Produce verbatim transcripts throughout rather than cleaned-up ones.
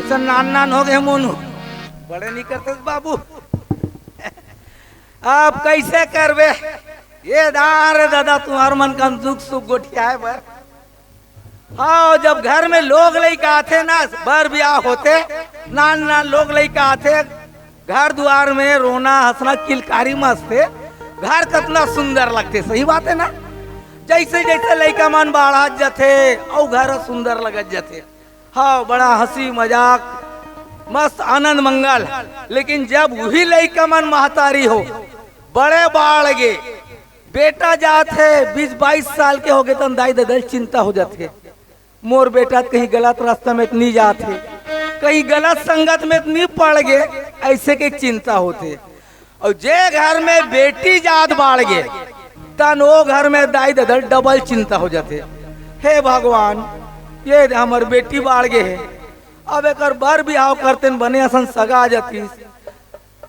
तो नान नान हो गए मोनू, बड़े नहीं करते बाबू। अब कैसे करबे? ये दार दादा, तुम्हार मन का दुख सुख गोठियाए बर। हाँ, जब घर में लोग लइका आथे ना, बर ब्याह होथे, नान नान लोग लइका आथे, घर दुआर में रोना हंसना किलकारी मचथे, घर कतना सुंदर लगथे। सही बात है ना? जैसे जैसे लइका मन बाढ़त जथे, अउ घर सुंदर लगत जथे। हाँ, बड़ा हंसी मजाक, मस्त आनंद मंगल। लेकिन जब उही लइका मन महतारी हो, बड़े बाढ़ गे, बेटा जात हे, बीस बाईस साल के हो गए, तन दाई ददा ल चिंता हो जाथे, मोर बेटा कहीं गलत रास्ता में तो नहीं जात हे, कहीं गलत संगत में तो नहीं पड़ गए, ऐसे के चिंता होथे। अउ जे घर में बेटी जात बाढ़ गे, तन ओ घर में दाई ददा ल डबल चिंता हो जाथे। हे भगवान, ये दे हमर बेटी बाढ़ गे हे, अब एकर बर बिहाव करतेन, बने असन सगा आ जातिस,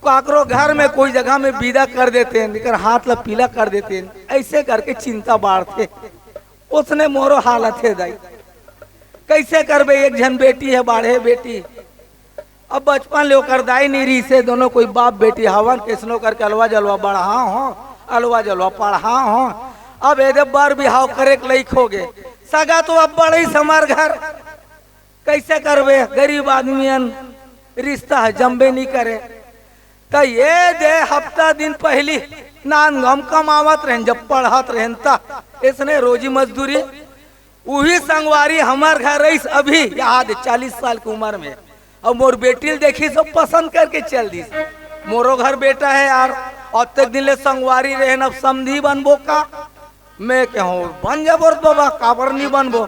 काकरो घर में कोई जगह में विदा कर देतेन, एकर हाथ ला पीला कर देतेन, ऐसे करके चिंता बाढ़थे। उसने मोरो हालत हे दाई, कैसे करबे? एक झन बेटी हे, बाढ़े बेटी। अब बचपन ले ओकर दाई नहीं रहिसे, दोनों कोई बाप बेटी हवन, कैसनो करके अलवा जलवा बढ़ा हो, अलवा जलवा पढ़ा हो। अब एदे बर बिहाव करे के लइक हो गे, सगा तो अब बड़े समर घर, कैसे करबे? गरीब आदमी अन, रिश्ता है, जमबे नहीं करे। त ये दे हफ्ता दिन पहली नांदगांव कमावत रहेन, जब पढ़त रहेन त इसने रोजी मजदूरी। उही संगवारी हमर घर रहीस अभी, याद चालीस साल की उम्र में, अउ मोर बेटी ल देखिस सब पसंद करके चल दिस। मोरो घर बेटा है यार, अतेक दिन ले संगवारी रहेन, अब समधी बनबो का? मैं कहूँ बन जाबो रे बाबा, काबर नहीं बनबो,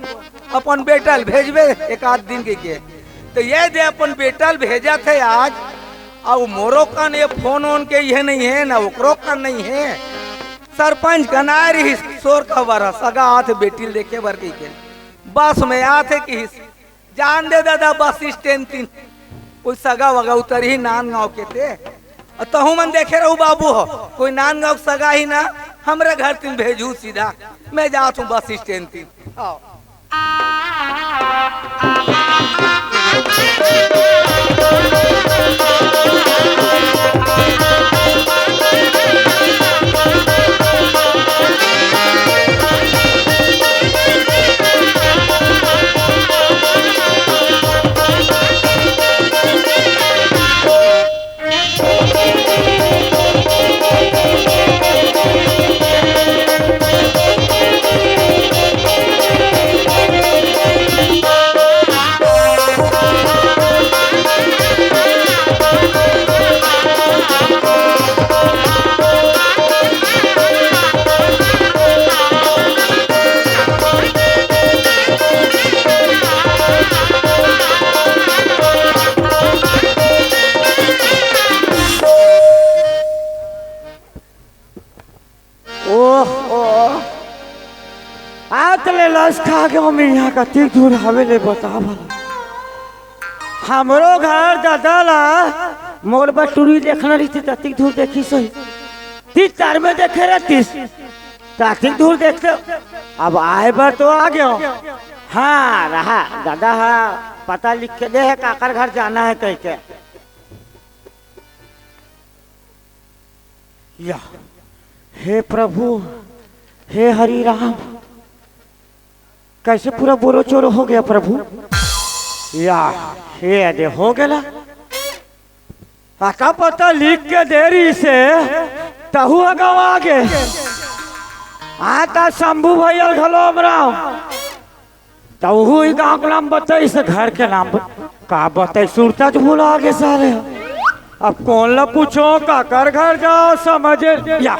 अपन बेटा ल भेजबे एक आध दिन के, के। तो ये दे अपन बेटा ल भेजत हे आज, अउ मोरो कन ये फोन वोन के ये नहीं है ना, ओकरो कन नहीं है। सरपंच कन आए रहिस, सोर खबर है, सगा आथे बेटी ल देखे बर कहिके। बस में आथे किहिस, जान दे दादा, बस स्टैंड तीन कोई सगा वगा उतरही नांदगांव के ते। अउ तहू मन देखे रहू बाबू हो, कोई नांदगांव के सगा ही ना, हमरे घर तीन भेजू सीधा, मैं जात हूँ बस स्टैंड तीन। आओ। ओह, ओह। आ तले लस खा के मम्मी यहाँ कतिक दूर हवे ले बता भला। हमरो घर दादा ला मोर बर टूरी देखना रहितिस, ततिक दूर देखिस होही। तीस तार में देखे रहतिस, ततिक दूर देखते। अब आए बर तो आ गयो। हाँ, रहा, दादा हा पता लिख के दे हे, काकर घर जाना है कहिके। या, हे प्रभु, हे हरि राम, कैसे पूरा बोरो चोरो हो गया प्रभु? या, हे दे हो गेला। पता पता लिख के दे रहिसे, तहू ह गवा गे। आता शंभू भैया घलो अमराव। त उहू ही गाँव के नाम बताइस, घर के नाम ब-, का बताइस, सुरता च भुला गे साले। अब कोन ला पूछों, काकर घर जाओं, समझे या।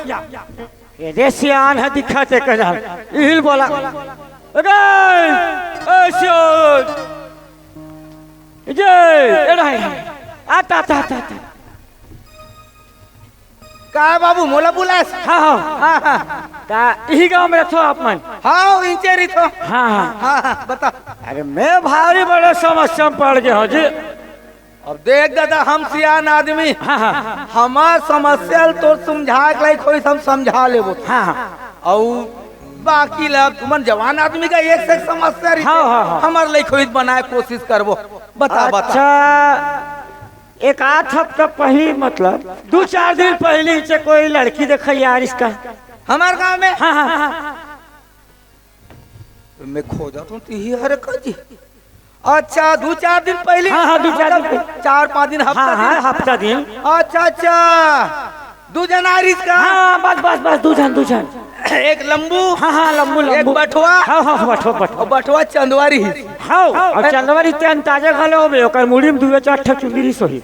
एदे सियान ह दिखत हे, कह जान। इहिल बोला। ए गए, ए सियान। जे, ए रहे। आता, आता, आता, आता। का बाबू, मोला बुलास? हाँ, हाँ। हाँ, हाँ। का इही गाँव में रथो आप मन? हाँ, इंचे रहिथो। हाँ, हाँ। हाँ, हाँ, बता। अरे, मैं भारी बड़े समस्या में पड़ गया हूँ जी। अब देख दादा, हम सियान आदमी, हाँ, हाँ। हमार समस्या ल तो समझाए के लायक होइस, हम समझा लेबो। हाँ, हाँ। अउ बाकी ला तुमन जवान आदमी का एक से एक समस्या रहिथे। हाँ, हाँ, हाँ। हमर लइक होई त बनाए कोशिश करबो। बता, बता। अच्छा, एक आध हफ्ता पहिली, मतलब दू चार दिन पहिली से कोई लड़की देखा यार इसका। हमर गांव में? हाँ, हाँ, हाँ। मैं खोजत हूँ, तिही हरे का जी? अच्छा, दू चार दिन पहिली? हाँ, हाँ, दू चार दिन मतलब पहिली। चार पाँच दिन, हफ्ता हाँ, दिन? हाँ, हफ्ता दिन। अच्छा, अच्छा, दू झन आ रहिस का? हाँ, बस, बस, बस, दू झन, दू झन। एक लंबू, हाँ, हाँ, लंबू, एक लंबू। बठवा, हाँ, हाँ, बठवा, बठवा। अउ बठवा चंदवा रहिस। हाँ, अउ चंदवा रहिस ते अंताजा घलो होबे, ओकर मुड़ी में दुए चार ठक चुंदी रहिस होही।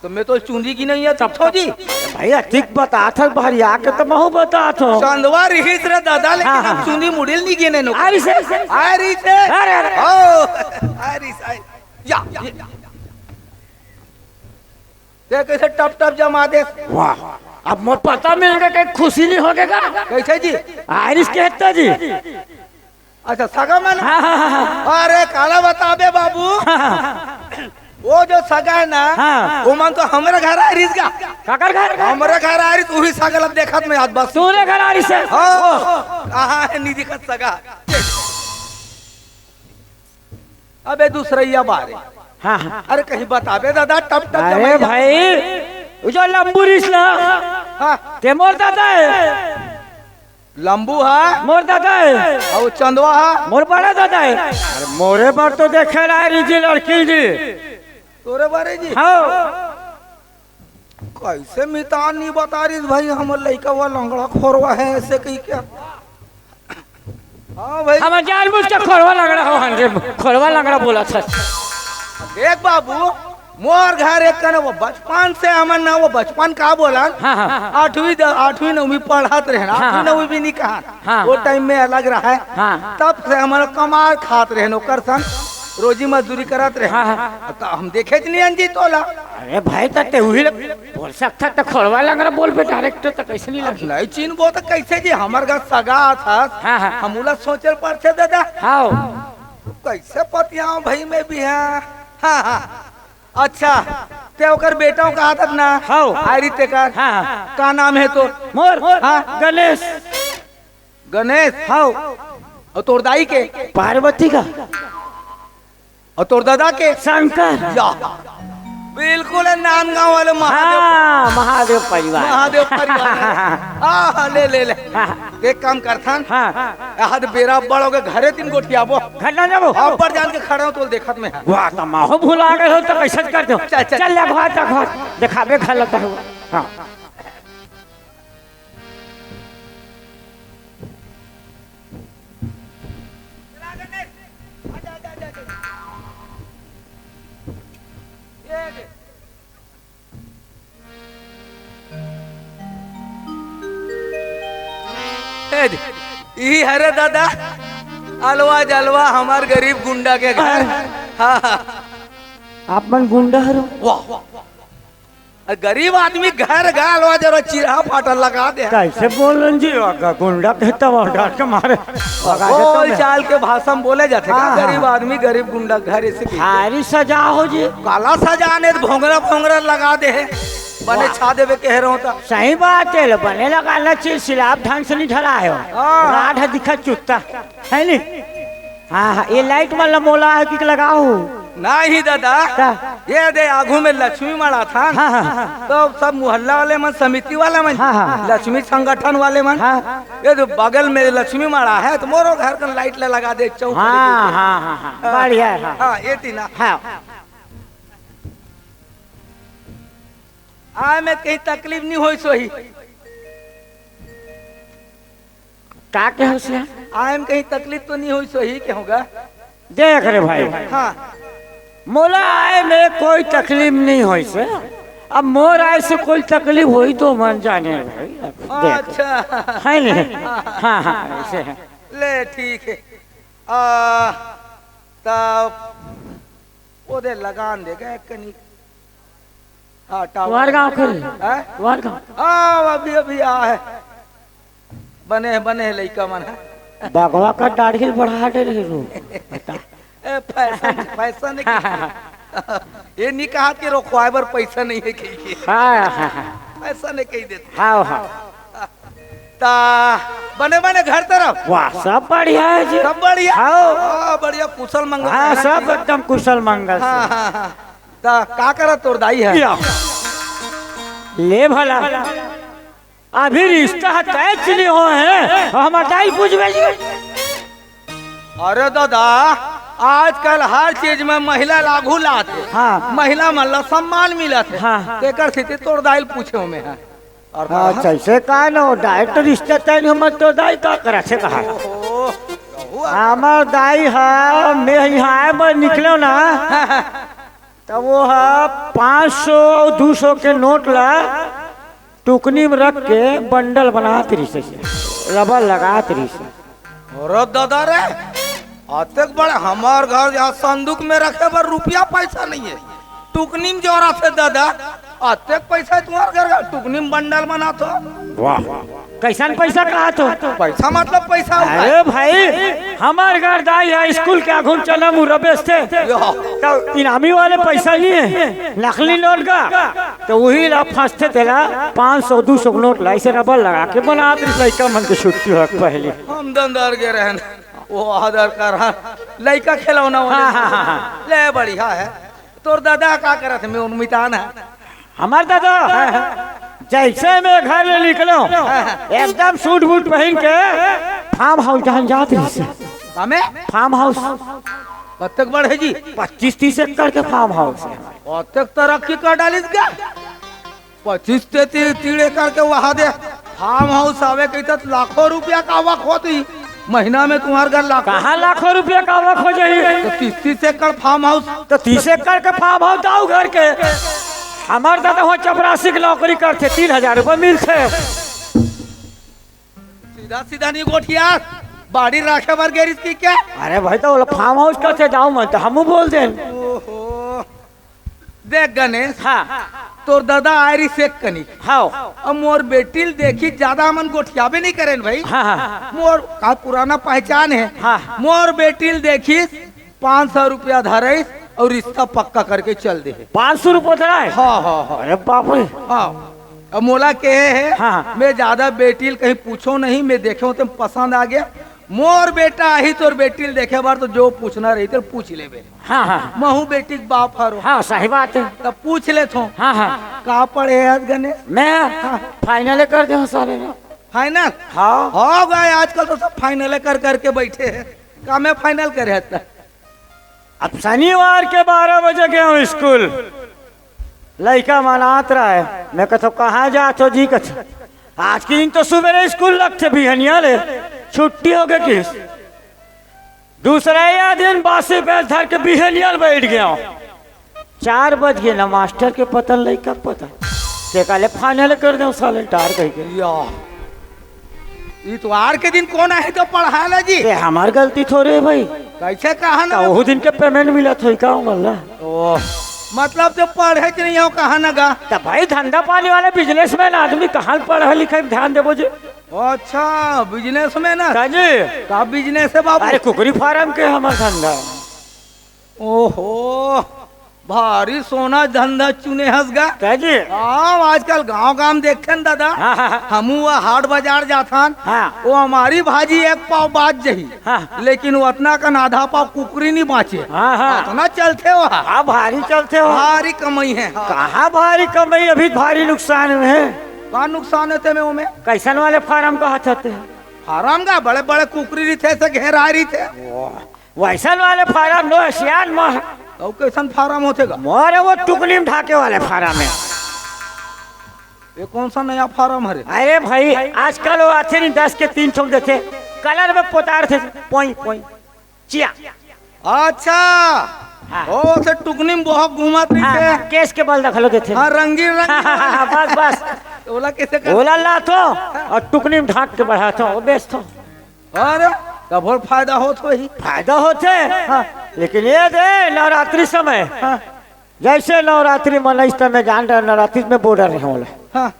तो मैं तो चुंदी गिनइया तब तक जी। भाई, अतिक बतात हस, भरिया के तो महू बतात हूँ। चंदवा रहिस रे दादा, लेकिन हाँ, हम हाँ। चुंदी मुड़ी ल नहीं गिने नो। आ रहिस हे? आ रहिस हे? अरे, अरे। ओ, आ रहिस, आ रहिस। या, या। ते कैसे टप टप जमा दे? वाह, अब मोर पता मिल गया कि खुशी नहीं होगे का? कैसे जी? आ रहिस के हत्ता जी। अच्छा, सगा मन? हाँ, हाँ, हाँ, हाँ। अरे, काला बताबे बाबू। हाँ, हाँ। वो जो सगा है ना, हाँ। वो मन तो हमरे घर आ रहिस का। काकर घर? हमरे घर आ रहिस, उही सगा ला देखत मैं आज बस। तोरे घर आ रहिस हे? हाँ। कहाँ है निधि का सगा? अबे दूसरैया बारे। हाँ, हाँ। अरे कहीं बताबे दादा, टप टप अरे जमैया। भाई, वो जो लंबू रहिस ना, हाँ। ते मोर दादा है। लंबू हा? मोर दादा है। अउ चंदवा हा? मोर बड़ा दादा है। अरे मोरे बर तो देखे ला रहिस जी लड़की जी। तोरे बारे जी? हाँ। कैसे मितान नहीं बता रहिस भाई, हमर लइका हुआ लंगड़ा खोरवा है ऐसे कही क्या? हाँ भाई। हम जानबूझ के खोरवा लंगड़ा हो हन रे, खोरवा लंगड़ा बोला था। देख बाबू, मोर घर एक कने वो बचपन से हमन ना, वो बचपन का बोलन? हाँ, हाँ। आठवीं द-, आठवीं नौवीं पढ़त रहे ना, हाँ, आठवीं हाँ। नौवीं भी नहीं कहा। हाँ। वो टाइम में अलग रहा है। हाँ। तब से हमन कमात खात रहे, ओकर संग रोजी मजदूरी करत रहे। हाँ, हाँ। तो हम देखे च नहीं अंजी तोला। अरे भाई, त ते उही ले बोल सकता, त खोरवा लंगड़ा बोल बे, डायरेक्ट त कैसे नहीं अब लगी? नहीं चिन्हबो त कैसे जी? हमर घर सगा आथस। हाँ, हाँ। हम उला सोचल पड़थे दादा। हाँ। कैसे पतियाओ भाई मैं भी, हाँ। हाँ, हाँ। अच्छा, ते ओकर बेटा का आदत ना? हाँ। आयरी तेकर? हाँ, हाँ। का नाम है तो? मोर? हाँ। गणेश। गणेश? हाँ। अउ तोर दाई के? पार्वती का। अउ तोर दादा के? शंकर। या। बिल्कुल है नांदगांव वाले महादेव। हाँ, महादेव परिवार। महादेव परिवार। हाँ, हाँ, ले, ले, ले। हाँ। एक काम करथन। हाँ। यहाँ तो बेरा बड़ होगे, घरे दिन गोठियाबो। घर ना जाबो। ऊपर जान के खड़ा हूँ तो देखत में है। वाह, त महू भुला गए हो त कैसे कर दो? चल, चल। चल, ले घर तक हो। देखाबे घर लगता है। हाँ। ए दे, इही हरे दादा, अलवा जलवा हमार गरीब गुंडा के घर। हाँ, हाँ। आप मन गुंडा हरो? वाह, वाह, वाह। अरे गरीब आदमी घर गा अलवा जलवा चिरहा फाटल लगा दे। कैसे बोलन जी? अगर गुंडा कहता वो डर के मारे भगा देता बोल मैं। चाल के भाषा में बोले जाथे का? हाँ, हाँ। गरीब आदमी, गरीब गुंडा घर ऐसे कहिथे। भारी सजा हो जी। काला सजा ने भोंगरा भोंगरा लगा दे है। बने वाह। छा देवे कह रहे हो तो। सही बात है, लो बने लगाना चाहिए, सिलाब ढंग से नहीं ढला है। हाँ। राड है दिखा चुत्ता, है नहीं? हाँ, हाँ, ये लाइट वाला मोला है कि लगाओ? नहीं दादा, का? ये दे आगू में लक्ष्मी मड़ाथन। हाँ, हाँ, हाँ। तो सब मोहल्ला वाले मन, समिति वाले मन, हाँ, हाँ, हाँ। लक्ष्मी संगठन वाले मन, हाँ। ये जो बगल में लक्ष्मी मड़ा है, तो मोरो घर का लाइट ला लगा दे, चौक हाँ, हाँ, हाँ, हाँ। हाँ। बढ़िया है, हाँ। हाँ, ये तीना। हाँ। आए में कहीं तकलीफ नहीं होई सोही। का के होशियार? आए में कहीं तकलीफ तो नहीं होई सोही के होगा? देख रे भाई, हाँ। मोला आए में कोई तकलीफ नहीं होई से। अब मोर आए से कोई तकलीफ होई तो मन जाने भाई। देख। अच्छा। है नहीं? हाँ, हाँ, ऐसे है। ले, ठीक है। आ, तब ओदे लगान दे गए कनी। हाँ, टावर। तुम्हार गाँव के? हैं? तुम्हार गाँव? हाँ, अभी, अभी आ है। बने, बने लइका मन है। बगवा का दाढ़ी बढ़ा दे रहे रो। ए, फैशन, फैशन है कि ये नहीं कहा कि रोकवाए बर पैसा नहीं है कही के। हाँ, हाँ, हाँ। फैशन है कही देते। हाँ, हाँ। ता बने बने घर तरफ। वाह, सब बढ़िया है जी। सब बढ़िया। हाँ। हाँ, बढ़िया, कुशल मंगल हाँ, रहना सब चाहिए। एकदम कुशल मंगल से। हाँ, हाँ, हाँ। त का करत तोर दाई ह? या। ले भला, अभी रिश्ता ह तय च नइ होय हे, हमर दाई पूछबे जी। अरे दादा, आजकल हर चीज में महिला लागू लात हे। हाँ। महिला मन ला सम्मान मिलत हे। हाँ। तेकर सेती तोर दाई ल पूछे हों मैं ह। अउ का? अच्छा, अइसे का न हो, direct रिश्ता तय नइ हो, हमर तोर दाई का करत हे कहा? ओहो, हमर दाई ह, मैं इहाँ आए बर निकलेंव ना, त वो ह पाँच सौ अउ दू सौ के नोट ला टुकनी में रख के बंडल बनात रहिस हे, रबर लगात रहिस हे। अरे दादा रे, अतेक बड़े हमर घर यहाँ संदूक में रखे बर रुपया पैसा नइ हे, टुकनी में जोरत हे दादा। अतेक पैसा तुम्हर घर का टुकनी में बंडल बनात हो। वाह, कइसन पैसा कहत हो? पैसा मतलब पैसा उठाए। अरे भाई, हमर घर दाई ह स्कूल के आघू म चना मुर्रा बेचथे, यो। त इनामी वाले पैसा नइ हे, नकली नोट का, त उही ला फंसथे तेला पाँच सौ दू सौ के नोट ला अइसे रबर लगा के बनात रहिस लइका मन के छुट्टी होय के पहिली। हम दंदर गे रहेन, वो आदर करन, लइका खिलौना वाला। हाँ, हाँ, हाँ, हाँ। ले बढ़िया हे। तोर दादा का करत हे? मैं उन मितान हे। हमर दादा, जइसे मैं घर ले निकलेंव, एकदम सूट बूट पहिन के farm house डहन जात रहिस हे। का में? Farm house। कतेक बड़े जी? पच्चीस तीस एकड़ के farm house हे। अतेक तरक्की कर डालिस का? पच्चीस ते ती-, तीन एकड़ के वहा दे farm house आवे कहिथे त लाखों रुपया के आवक होत ही। महीना में तुम्हर घर लाखों। कहाँ लाखों रुपया के आवक हो जाही? त तीस तीस एकड़ farm house। त तीस एकड़ के farm house दाऊ घर के। हमर दादा हो चपरासी के नौकरी करथे, तीन हजार रुपया मिलथे। सीधा सीधा नइ गोठियास, बाड़ी राखे बर गे रहिस कि का? अरे भाई, त ओला farm house कथे दाऊ, मैं त हमू बोल देन। ओहो। देख गणेश, हाँ। तोर दादा आय रहिस एक कनी। हाँ। अब मोर बेटी ल देखिस, जादा हमन गोठियाबे नइ करेन भाई। हाँ, हाँ। मोर का पुराना पहचान हे। हाँ। मोर बेटी ल देखिस, पाँच सौ रुपया धरइस अउ रिश्ता पक्का करके चल दे हे। पाँच सौ रुपया धरइस? हाँ, हाँ, हाँ। अरे बाप रे। हाँ। अब मोला कहे हे, हाँ। मैं जादा बेटी ल कहीं पूछों नहीं, मैं देखेंव त पसंद आ गे। मोर बेटा आही तोर बेटी ल देखे बर, त जो पूछना रही तेला पूछ लेबे। हाँ, हाँ। महू बेटी के बाप हरों। हाँ, सही बात हे। त पूछ लेथों। हाँ, हाँ। का पढ़े हस गणेश? मैं हाँ। Final कर दे हँव साले ला। Final? हाँ। हो गा, आजकल तो सब final कर करके बइठे हे। का में final करे हस त? अब शनिवार के बारह बजे गेंव स्कूल, लइका मन आत रहय, मैं कथों, "कहाँ जात हो जी?" कथे, "आज के दिन तो सुबेरे स्कूल लगथे, बिहनिया ले छुट्टी होगे," किहिस। दूसरइया दिन बासी बैच धर के बिहनिया ले बइठ गेंव। चार बज गे ना, मास्टर के पता न, लइका के पता न। तेकर ले final कर देंव साले ल टार कहिके। या। इतवार के दिन कोन आही त पढ़ाय ला जी? ते हमर गलती थोरे हे भाई। कइसे कहा ना? त ओहू दिन के payment मिलत होही का ओमन ला? ओह, मतलब ते पढ़ेच नइ हव कहा ना गा? त भाई धंधा पानी वाले businessman आदमी कहाँ पढ़ाई लिखाई में ध्यान देबो जी? अच्छा, businessman हे? का जी? का business हे बाबू? अरे कुकरी farm के हमर धंधा। ओहो, भारी सोना धंधा चुने हस गा। का जी? हाँ, आजकल गांव गांव देखथन दादा। हाँ, हाँ, हाँ। हमू वो हाट बाजार जाथन। हाँ। वो हमारी भाजी एक पाव बाच जही। हाँ। लेकिन वो अतना कन आधा पाव कुकरी नइ बाचे। हाँ, हाँ। अतना चलथे वो। हाँ, भारी चलथे वो। भारी कमई हे, हाँ। कहाँ भारी कमई, अभी भारी नुकसान में हे। का नुकसान हे ते में ओमे? कइसन वाले farm कहत हते? Farm का बड़े बड़े कुकरी रहिथे, से घेराय रहिथे। वाह। वइसन वाले farm नो हे सियान म। अउ कइसन farm होथे गा? मोर वो टुकनी में ढाके वाले farm हे। ये कौन सा नया farm हरे? अरे भाई, आजकल वो आथे नहीं, दस के तीन ठोक देथे, colour में पोतारथे, पोई, पोई, चिया। अच्छा, हाँ। ओ, से टुकनी में बहुत घूमत रहिथे। हाँ, केस के बल दखलो देथे। हाँ, रंगीन, रंगीन। हाँ, हाँ, हाँ, बस, बस। ओला कइसे कर? ओला लाथों अउ टुकनी में ढाक के बढ़ाथों, अउ बेचथों। अरे, तभो फायदा होत होही। फायदा होथे, हाँ। लेकिन ये दे नवरात्रि समय, हाँ। जइसे नवरात्रि मनइस त मैं जान रहा, नवरात्रि में border रहे होला। हाँ।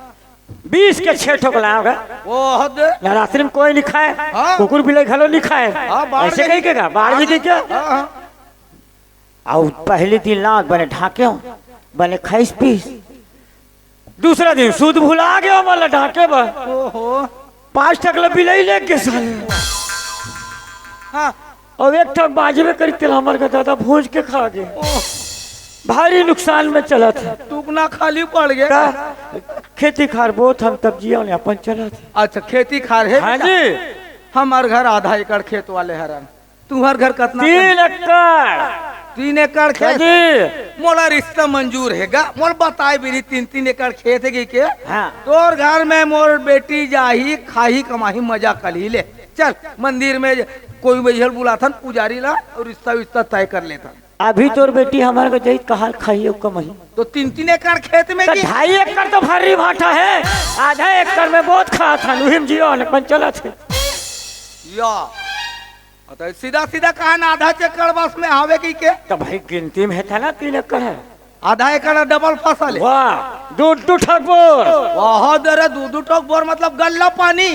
बीस के छह ठोक लाओ गा। वो हद। नवरात्रि में कोई नइ खाय, हाँ। कुकुर बिलई घलो नइ खाय। हाँ, बाढ़ अइसे गई। कहिके गा, बाढ़ गई कहिके। हाँ, हाँ। अउ पहिली दिन लात बने ढाकेंव, बने खइस पीस। दूसरा दिन सुध भुला गेंव, मतलब ढाके बर। ओहो। पांच ठक ल बिलई ले गे साले। हाँ। अउ एक ठक बाजबे करी, तेला हमर घर दादा भूंज के खा गे। ओह। भारी नुकसान में चलत हे। टुकना खाली पड़ गे। का? खेती खार बोत हन तब जियन अपन चलत हे। अच्छा, खेती खार हे हाँ बेटा? जी। हमर घर आधा एकड़ खेत वाले हरन। तुंहर घर कतना तीन कन? एकड़। तीन एकड़ खेत? हाँ जी। मोला रिश्ता मंजूर हे गा। मोला बताए बिरी तीन तीन एकड़ खेत हे कहिके। हाँ। तोर घर में मोर बेटी जाही, खाही, कमाही, मजा करही ले। चल, मंदिर में कोई बइहल बुलाथन, पुजारी ला, अउ रिश्ता विश्ता तय कर लेथन। अभी तोर बेटी हमर घर जाही, कहाँ खाही अउ कमाही? तो तीन तीन एकड़ खेत में तो की? ढाई एकड़ तो भर्री भाटा हे, आधा एकड़ में बोत खात हन, उही में जियन अपन चलत हे। या। अ, त सीधा सीधा कहा ना, आधा एकड़ बस में हावे कहिके? त भाई गिनती में हे था ना, तीन एकड़ हे। आधा एकड़ डबल फसल हे। वाह, दू दू ठक बोर। वाह, दे रे, दू दू ठक बोर मतलब गल्ला पानी।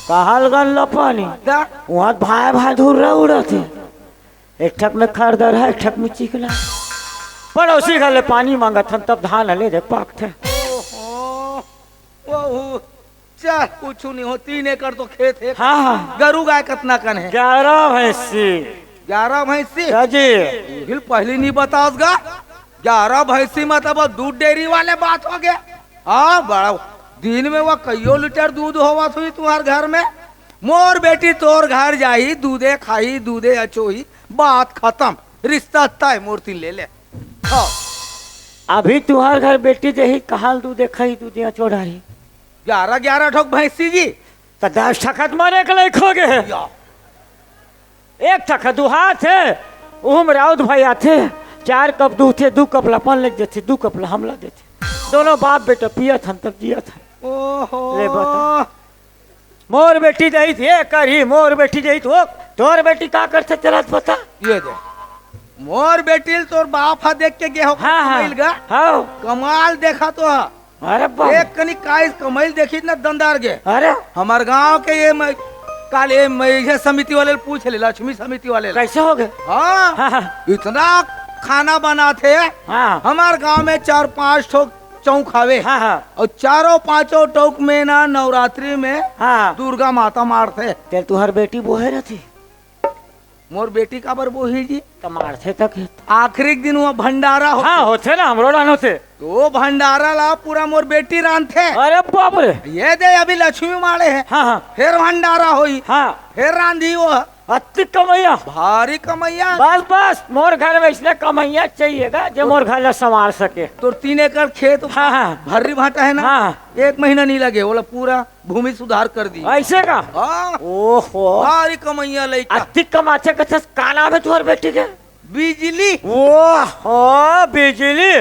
कहाँ ल गल्ला पानी? त? उहाँ भाई भाई धुर्रा उड़त हे। एक ठक में खरदर हे, एक ठक में चिकना। पड़ोसी घर ले पानी मांगत हन, तब धान ले दे पाकथे। ओहो, ओहो। चल, कुछु नहीं हो, तीन एकड़ तो खेत हे। हाँ, हाँ। गरू गाय कतना कन हे? ग्यारह भैंसी। ग्यारह भैंसी? हाँ जी। उहिल पहली नहीं बतास गा। ग्यारह भैंसी मतलब अब दूध डेयरी वाले बात हो गया। हाँ, बड़ा दिन में वो कईयो लीटर दूध होवत हुई तुम्हार घर में। मोर बेटी तोर घर जाही, दूधे खाही, दूधे अचोही, बात खत्म। रिश्ता तय, मोर तीन ले ले। हाँ। अभी तुम्हार घर बेटी जाही, कहाँ ल दूधे खाही, दूधे अचो डारही? ग्यारह, ग्यारह ठोक भैंसी जी। त दस ठक त मरे के लइक हो गे हे। या। एक ठक दुहात हे, उहू में राउत भाई आथे, चार कप दूहथे, दू कप ल अपन ले देथे, दू कप ल हमला देथे। दोनों बाप बेटा पियत हन, तब जियत हन। ओहो। ले बता। मोर बेटी जाही त ये करही, मोर बेटी जाही त वो, तोर बेटी का करथे तेला त बता। ये दे। मोर बेटी ल तोर बाप ह देख के गे हो हाँ, हाँ। कमाइल गा। हाँ। कमाल देखा तो ह। अरे बाप। एक कनी काइस कमाइल देखी ना दंदार गे। अरे। हमर गांव के ये मैं, काल ये मैं ये समिति वाले ल पूछ ले, लक्ष्मी समिति वाले ल। कैसे हो गे? हाँ। हाँ, हाँ। इतना खाना बनाथे। हाँ। हमर गांव में चार पांच ठो चौक हावे। हाँ, हाँ। अउ चारों पांचों टोक में ना नवरात्रि में हाँ। दुर्गा माता मारथे। तेल तुहर बेटी बोहे रहती। मोर बेटी काबर बोही जी? त मारथे तक हे। आखिरी के दिन वो भंडारा होथे। हाँ, होथे ना, हमरो डान होथे। तो भंडारा ला पूरा मोर बेटी रांधथे। अरे बाप रे। ये दे अभी लक्ष्मी माड़े हे। हाँ, हाँ। फेर भंडारा होई। हाँ। फेर रांधी वो। अतिक कमैया। भारी कमैया। बस, बस, मोर घर में इसने कमैया चाहिए गा, जो मोर घर ला संवार सके। तोर तीन एकड़ खेत हाँ, हाँ। भर्री भाटा हे ना? हाँ। एक महीना नहीं लगे, बोला पूरा भूमि सुधार कर दी। ऐसे का? हाँ। ओहो। भारी कमैया लइका। अतिक कमाथे कथस, का नाम हे तुहर बेटी के? बिजली। ओहो, बिजली।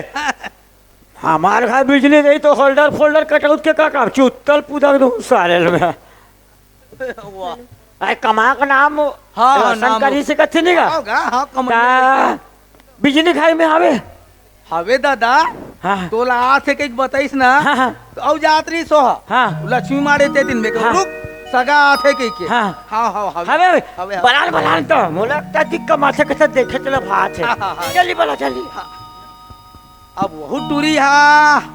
हमार घर बिजली नहीं तो होल्डर फोल्डर कटौत के का काम? चुत्तल पुदक दूं सारे में। वाह। अरे कमा का नाम हाँ, हाँ, रोशन नाम करी से कथे नहीं का? हाँ, हाँ, कमैया का लइका। बिजली घर में हवे? हवे दादा, हाँ। तोला आथे कहिके बताइस ना, हाँ, हाँ। तो अउ जात रहिस हो। हाँ। लक्ष्मी मारे ते दिन में के हाँ। रुक, सगा आथे कहिके। हाँ। हाँ, हाँ, हवे। हवे, हवे। हवे, हवे। बलान, बलान तो, मोला ततिक कमाथे कथे देखे तेला भात हे। हाँ, हाँ, हाँ। जल्दी बला, जल्दी। हाँ। अब वहू टूरी हा।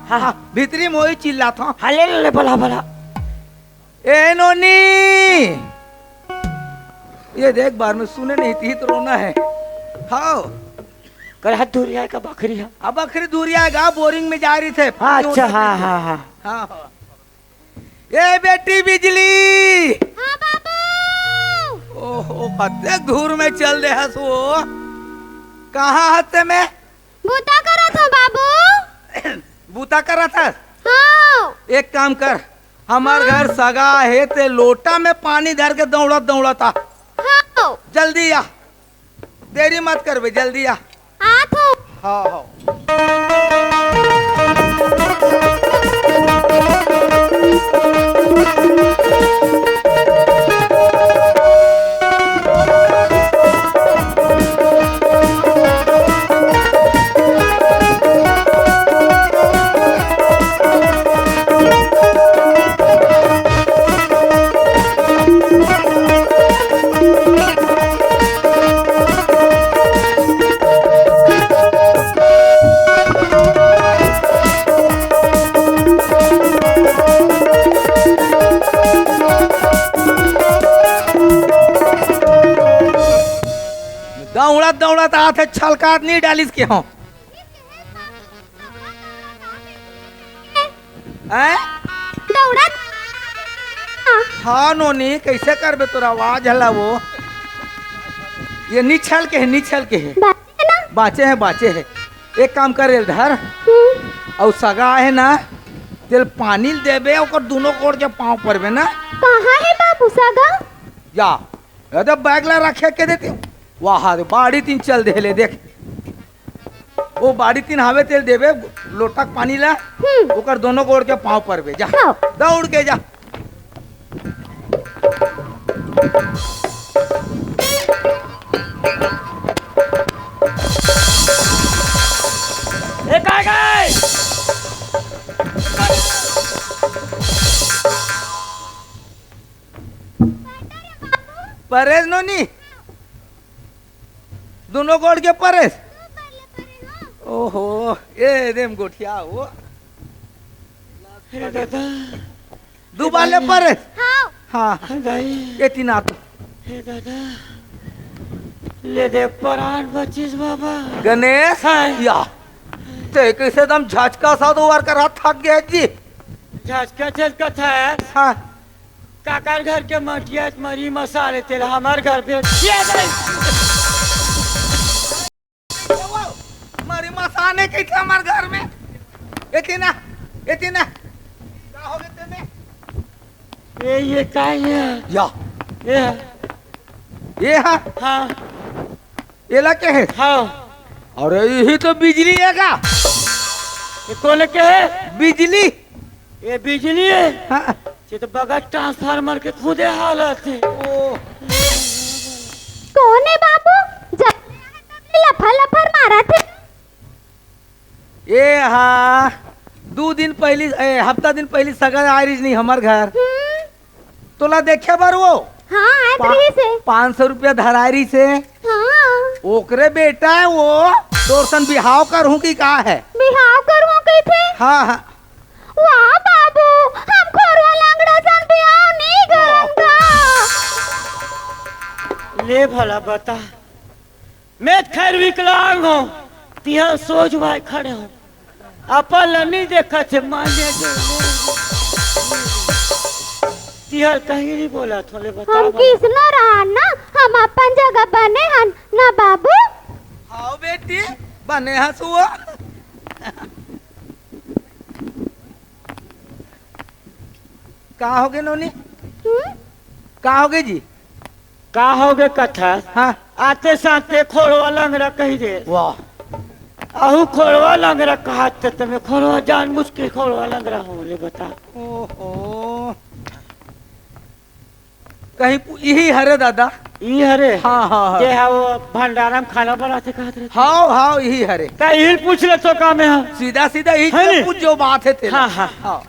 हाँ, हाँ। भीतरी में वही चिल्लात हो। हाँ, ले, ले, ले, बला, बला। ए नोनी, ये देख, बार में सुने नहीं थी तो रोना है। हाँ। कर हाथ धुरिया का बखरी है। अब बखरी धुरिया गा, बोरिंग में जा रही थे। हाँ, अच्छा, हाँ, हाँ, हाँ। हाँ, हाँ। ए बेटी बिजली। हाँ बाबू। ओहो, कते घूर में चल दे हस वो। कहाँ हते में? बूता करत हो बाबू। बूता करत हस? हाँ। एक काम कर, हमर हाँ। घर सगा हे, ते लोटा में पानी धर के दौड़त दौड़त आ। हाँ। जल्दी आ, देरी मत करबे, जल्दी आ। आत हो। हाँ, हाँ। आथे छलकात नहीं डालिस के हो। हैं? दौड़त। हाँ नोनी, कैसे करबे तोर आवाज हला वो? ये निछल के है, निछल के है। बाँचे ना? बाँचे है, बाँचे है। एक काम कर रे धर। हम्म। अउ सगा है ना, तेल पानी ल देबे, ओकर दोनों गोड़ के पाँव परबे ना। कहाँ है बाबू सगा? या, ये तो बैग ला रखे के देती हूँ। वाह रे, बाड़ी तीन चल दे ले, देख। वो बाड़ी तीन हावे तेल देबे, लोटा के पानी ला, हम्म। ओकर दोनों गोड़ के पाँव परबे, जा। हाँ। दौड़ के जा। ए, काय, काय? परेस नोनी। दोनों गोड़ के परेस। ओहो, ए देम गोठिया हो। हे दादा। दू बार ले परेस। हाँ। हाँ। हे दाई। ये तीन आत। हे दादा। ले दे परान बचिस बाबा। गणेश। हाँ। या। ते कैसे दम झचका सा दो बार कर हाथ थक गया जी। झचका झचका था। हाँ। काकर घर के मटिया मरी मसाले तेल हमर घर पे ये दे। मरी मसाले कैसे हमर घर में? एती ना, एती ना। का हो गए तेने? ये, ये का है? या। ये है। ये है? हाँ। एला के है? हाँ। अरे, यही तो बिजली है का? ये कौन के है? बिजली। ये बिजली है? हाँ। ये तो बगैर ट्रांसफार्मर के खुदे हालत है। ओ। कौन है बाबू? जा-, लफर लफर मारा थे। ए हा, दू दिन पहली, ए, हफ्ता दिन पहली सगा आय रहिस नहीं हमर घर। हम्म। तोला देखे बर वो हाँ, आय पा-, रहिस हे। पाँच सौ रुपया धराय रहिस हे। हाँ। ओकरे बेटा वो तोर सन बिहाव करहूँ कि का है? बिहाव करहूँ कहिथे? हाँ, हाँ। वाह बाबू, हम खोरवा लंगड़ा सन बिहाव नहीं करन गा। ले भला बता, मैं खैर विकलांग हूँ, तिहा सोझ भाई खड़े हूँ। अपन ल नहीं देखत हे, मान्य जो तिहा कहीं नहीं बोला थोले बता हम बा। किसनो रहन ना, हम अपन जगह बने हन ना बाबू। हाँ बेटी, बने हस वो। का होगे नोनी? हम्म? का होगे जी? का होगे कथा? हाँ। आते साथे खोड़वा लंगड़ा कही दे। वाह। अहू खोड़वा लंगड़ा कहात ते तमे खोड़वा जान मुश्किल खोड़वा लंगड़ा हो ले बता। ओहो। कहीं पु-, इही हरे दादा। ई हरे? हाँ, हाँ, हाँ। जे हा वो भंडारा में खाना बनाते कहत रहे। हाँ, हाँ, इही हरे। का इही पूछ ले तो काम है? सीधा, सीधा इही है नी? पूछ जो बात है तेरा। हाँ, हाँ। हाँ।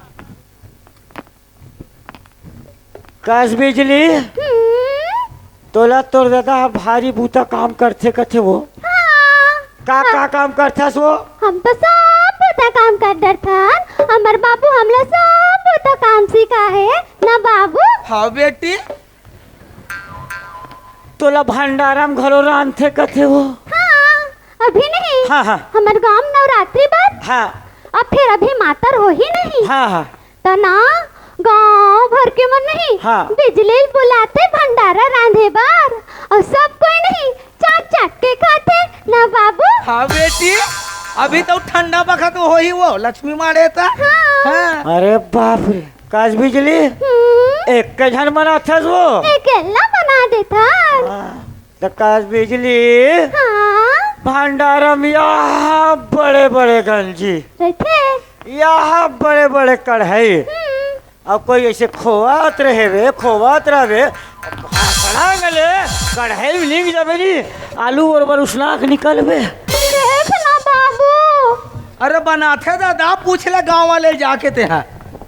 कस बिजली, हम्म? तोला तोर दादा ह भारी बूता काम करथे कथे वो। हाँ। का, हाँ। का काम करथस वो? हम तो सब बूता काम कर डरथन। हमर बाबू हमला सब बूता काम सिखाए हे ना बाबू। हाँ बेटी। तोला भंडारा म घलो रांधथे कथे वो। हाँ, अभी नहीं। हाँ, हाँ। हमर गांव म नवरात्रि बर। हाँ। अब फिर अभी मातर होही नहीं। हाँ, हाँ। त ना गांव भर के मन नहीं, हाँ। बिजली ल बुलाथे भंडारा रांधे बर, अउ सब कोई नहीं चाट चाट के खाथे ना बाबू। हाँ बेटी, अभी तो ठंडा बखत होही वो लक्ष्मी माड़े त। हाँ। हाँ। अरे बाप रे, कस बिजली, हम्म। एक झन बनाथस वो। अकेल्ला बना देथस। हाँ। त कस बिजली, हाँ। भंडारा म यहाँ बड़े बड़े गंजी। रहिथे। यहाँ बड़े बड़े कढ़ाई। हम्म। अब कोई ऐसे खोवत रहे बे, खोवत रहे बे, भाषण ले, कढ़ाई म नीक जाबे नी, आलू बरोबर उसना के निकलबे। देख ना बाबू। अरे बनाथे दादा, पूछ ले गांव वाले जाके ते हा।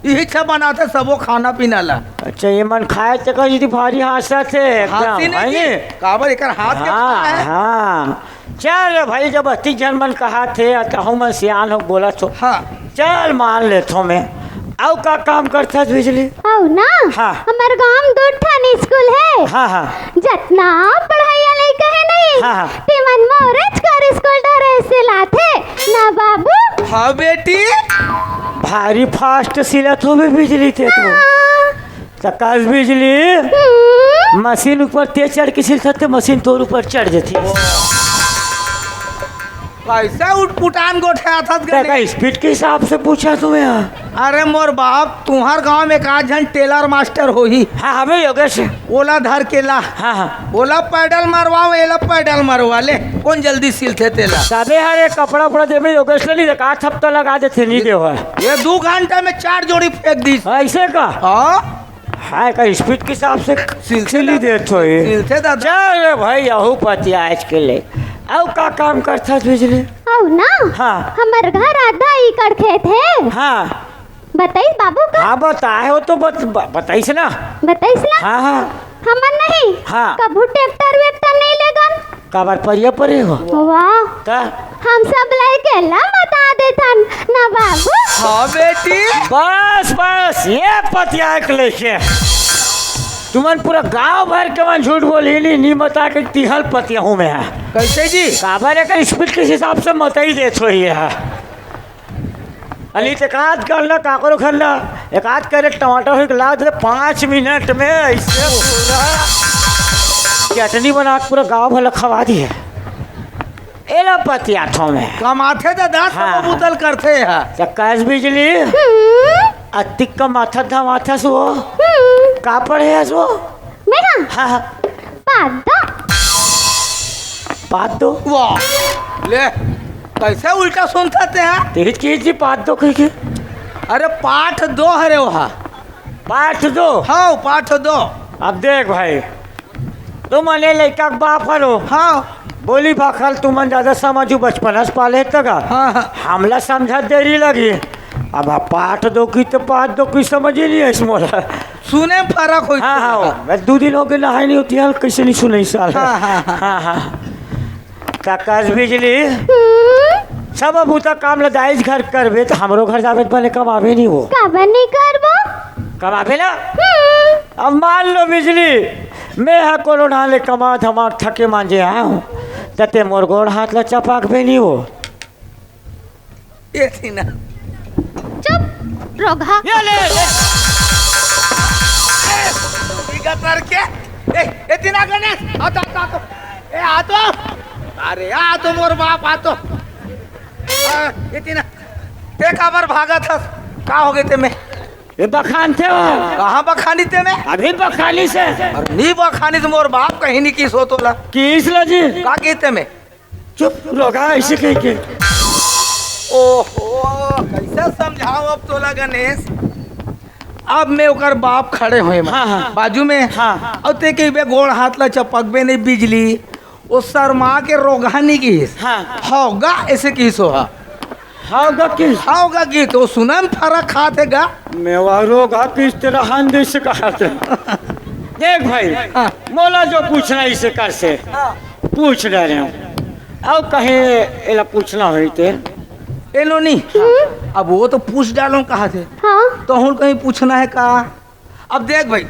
इही छ बनाथे सबो खाना पीना ला। अच्छा, ये मन खाए चक्कर जी भारी हाँसत हे, एकदम, हाँसी नहीं है जी। नी? काबर एकर हाथ के हाँ, खाना है। हाँ। चल भाई, जब अतिक झन मन कहाथे, तहूँ मन सियान हो बोलत हो। हाँ। चल मान लेथो मैं। अउ का काम करथस बिजली? अउ ना, हाँ। हमर गांव म दू ठन स्कूल हे। हाँ, हाँ। जतना पढ़इया लइका हे नहीं, हाँ, हाँ। ते अपन मोरेच कर स्कूल ड्रेस सिलाथे ना बाबू। हाँ बेटी। भारी फास्ट सिलत होबे बिजली ते तो। हाँ। त कस बिजली, हम्म। मशीन ऊपर ते चढ़ के सिलथस ते मशीन तोर ऊपर चढ़ जथे। कैसे उठपुटान गोठियाथस ते गने? का स्पीड के हिसाब से पूछा तुम्हें? अरे मोर बाप, तुम्हार गांव में एक आध झन टेलर मास्टर होही। हाँ, हमें योगेश। ओला धर के ला। हाँ, हाँ। ओला पैडल मरवाओ, एला पैडल मरवा ले। कौन जल्दी सिलथे तेला? सबे हर एक कपड़ा उपड़ा देबे योगेश ले ली, एक आध हफ्ता लगा देथे, नहीं देवा। ये दू घंटा में चार जोड़ी फेंक दी। ऐसे का? हाँ। हाय का स्पीड के हिसाब से सिलथे सिली दादा। देत होई। सिलथे दादा। चल रे भाई, यहू पति आज के ले। अउ का काम करथस बिजली? अउ ना, हाँ। हमर घर आधा एकड़ खेत हे। हाँ। बताइस बाबू का? हाँ, बताए हो तो बत-, ब-, बताइस ना। बताइस ना? हाँ, हाँ। हमन नहीं, हाँ। कभू ट्रैक्टर वैक्टर नहीं लेगन। काबर परिया परे हो? वाह। का? हम सब लइके ला बता देथन ना बाबू। हाँ बेटी। बस, बस, ये पतिया के लेके। तुमन पूरा गांव भर के मन झूठ बोली नी, नी बता के तिहल पतिया हूँ मैं। कैसे जी? काबर एक स्पीड के हिसाब से मतई देत होई है। अली ते एकाध कर ला, काकरो घर ला, एकाध कैरेट टमाटर होई के ला दे, पाँच मिनट में ऐसे पूरा चटनी बना के पूरा गांव भर ला खवा दी है। एला पतियाथो में। कमाथे दादा, सब हाँ। बुतल करथे हा। त कस बिजली? हम्म। अतिक कमाथा धमाथा सो। हम्म। का पढ़े हस वो? मैं हाँ। हाँ, हाँ। पाद दो। पाद दो? वाह। ले, कैसे उल्टा सुनता ते हा? तेज की जी पाद दो कह के। अरे पाठ दो हरे वहा। पाठ दो? हाँ, पाठ दो। अब देख भाई, तुमन ए लइका के बाप हरो। हाँ। बोली भाखा ल तुमन ज्यादा समझू, बचपन से पाले तक। हाँ, हाँ। हमला समझत देरी लगी। अब आप पाठ दो की तो पाठ दो की समझ ही नहीं है मोला। सुने में फर्क होई हाँ, हाँ, थोड़ा। मैं दू दिन हो गए नहाए नहीं होती हाल, कैसे नहीं सुने साल। हाँ, हाँ, हाँ। हाँ, हाँ। त कस बिजली, हम्म। सब अब उता काम ल दाईज घर करबे, त हमरो घर जाबे त बने कमाबे नहीं वो। काबर नहीं करबो? कमाबे ना? हम्म। अब मान लो बिजली, मैं हा कोनो ढाले कमा धमा थके मांजे आऊं, त ते मोर गोड़ हाथ ला चपाकबे नहीं वो। ये थी ना। चुप, रोगहा। ये ले, ले। ए, गतर के। ए, ए, तीना गणेश, आ तो, आ तो, आ तो। ए, आ तो। अरे, आ तो मोर बाप, आ तो। आ, ए, तीना। ते काबर भागत हस? का हो गए ते में? ये बखान थे वो। कहाँ बखानी ते में? अभी बखानी से। अरे, नी बखानी तो मोर बाप कहीं नहीं किस हो तोला। किस ला जी? का कहते में? चुप, रोगा ऐसे कह के। ओहो, कैसे समझाओ अब तोला गणेश? अब मैं ओकर बाप खड़े होए मैं, हाँ, हाँ। बाजू में। हाँ। अउ ते कहिबे गोड़ हाथ ला चपकबे नहीं बिजली, वो शर्मा के रोगहा नहीं किस। हाँ। होगा ऐसे किस हो हा। होगा किस? होगा की तो सुना में फर्क खात है गा। मैं वो रोगहा किस तरह हान दे से कहा थे। देख भाई, हाँ। मोला जो पूछना इसे कर से। हाँ। पूछ डरे हूँ। अउ कहीं एला पूछना होई ते। ए नोनी, अब वो तो पूछ डालो कहा थे। हाँ। तो हम कहीं पूछना है का? अब देख भाई,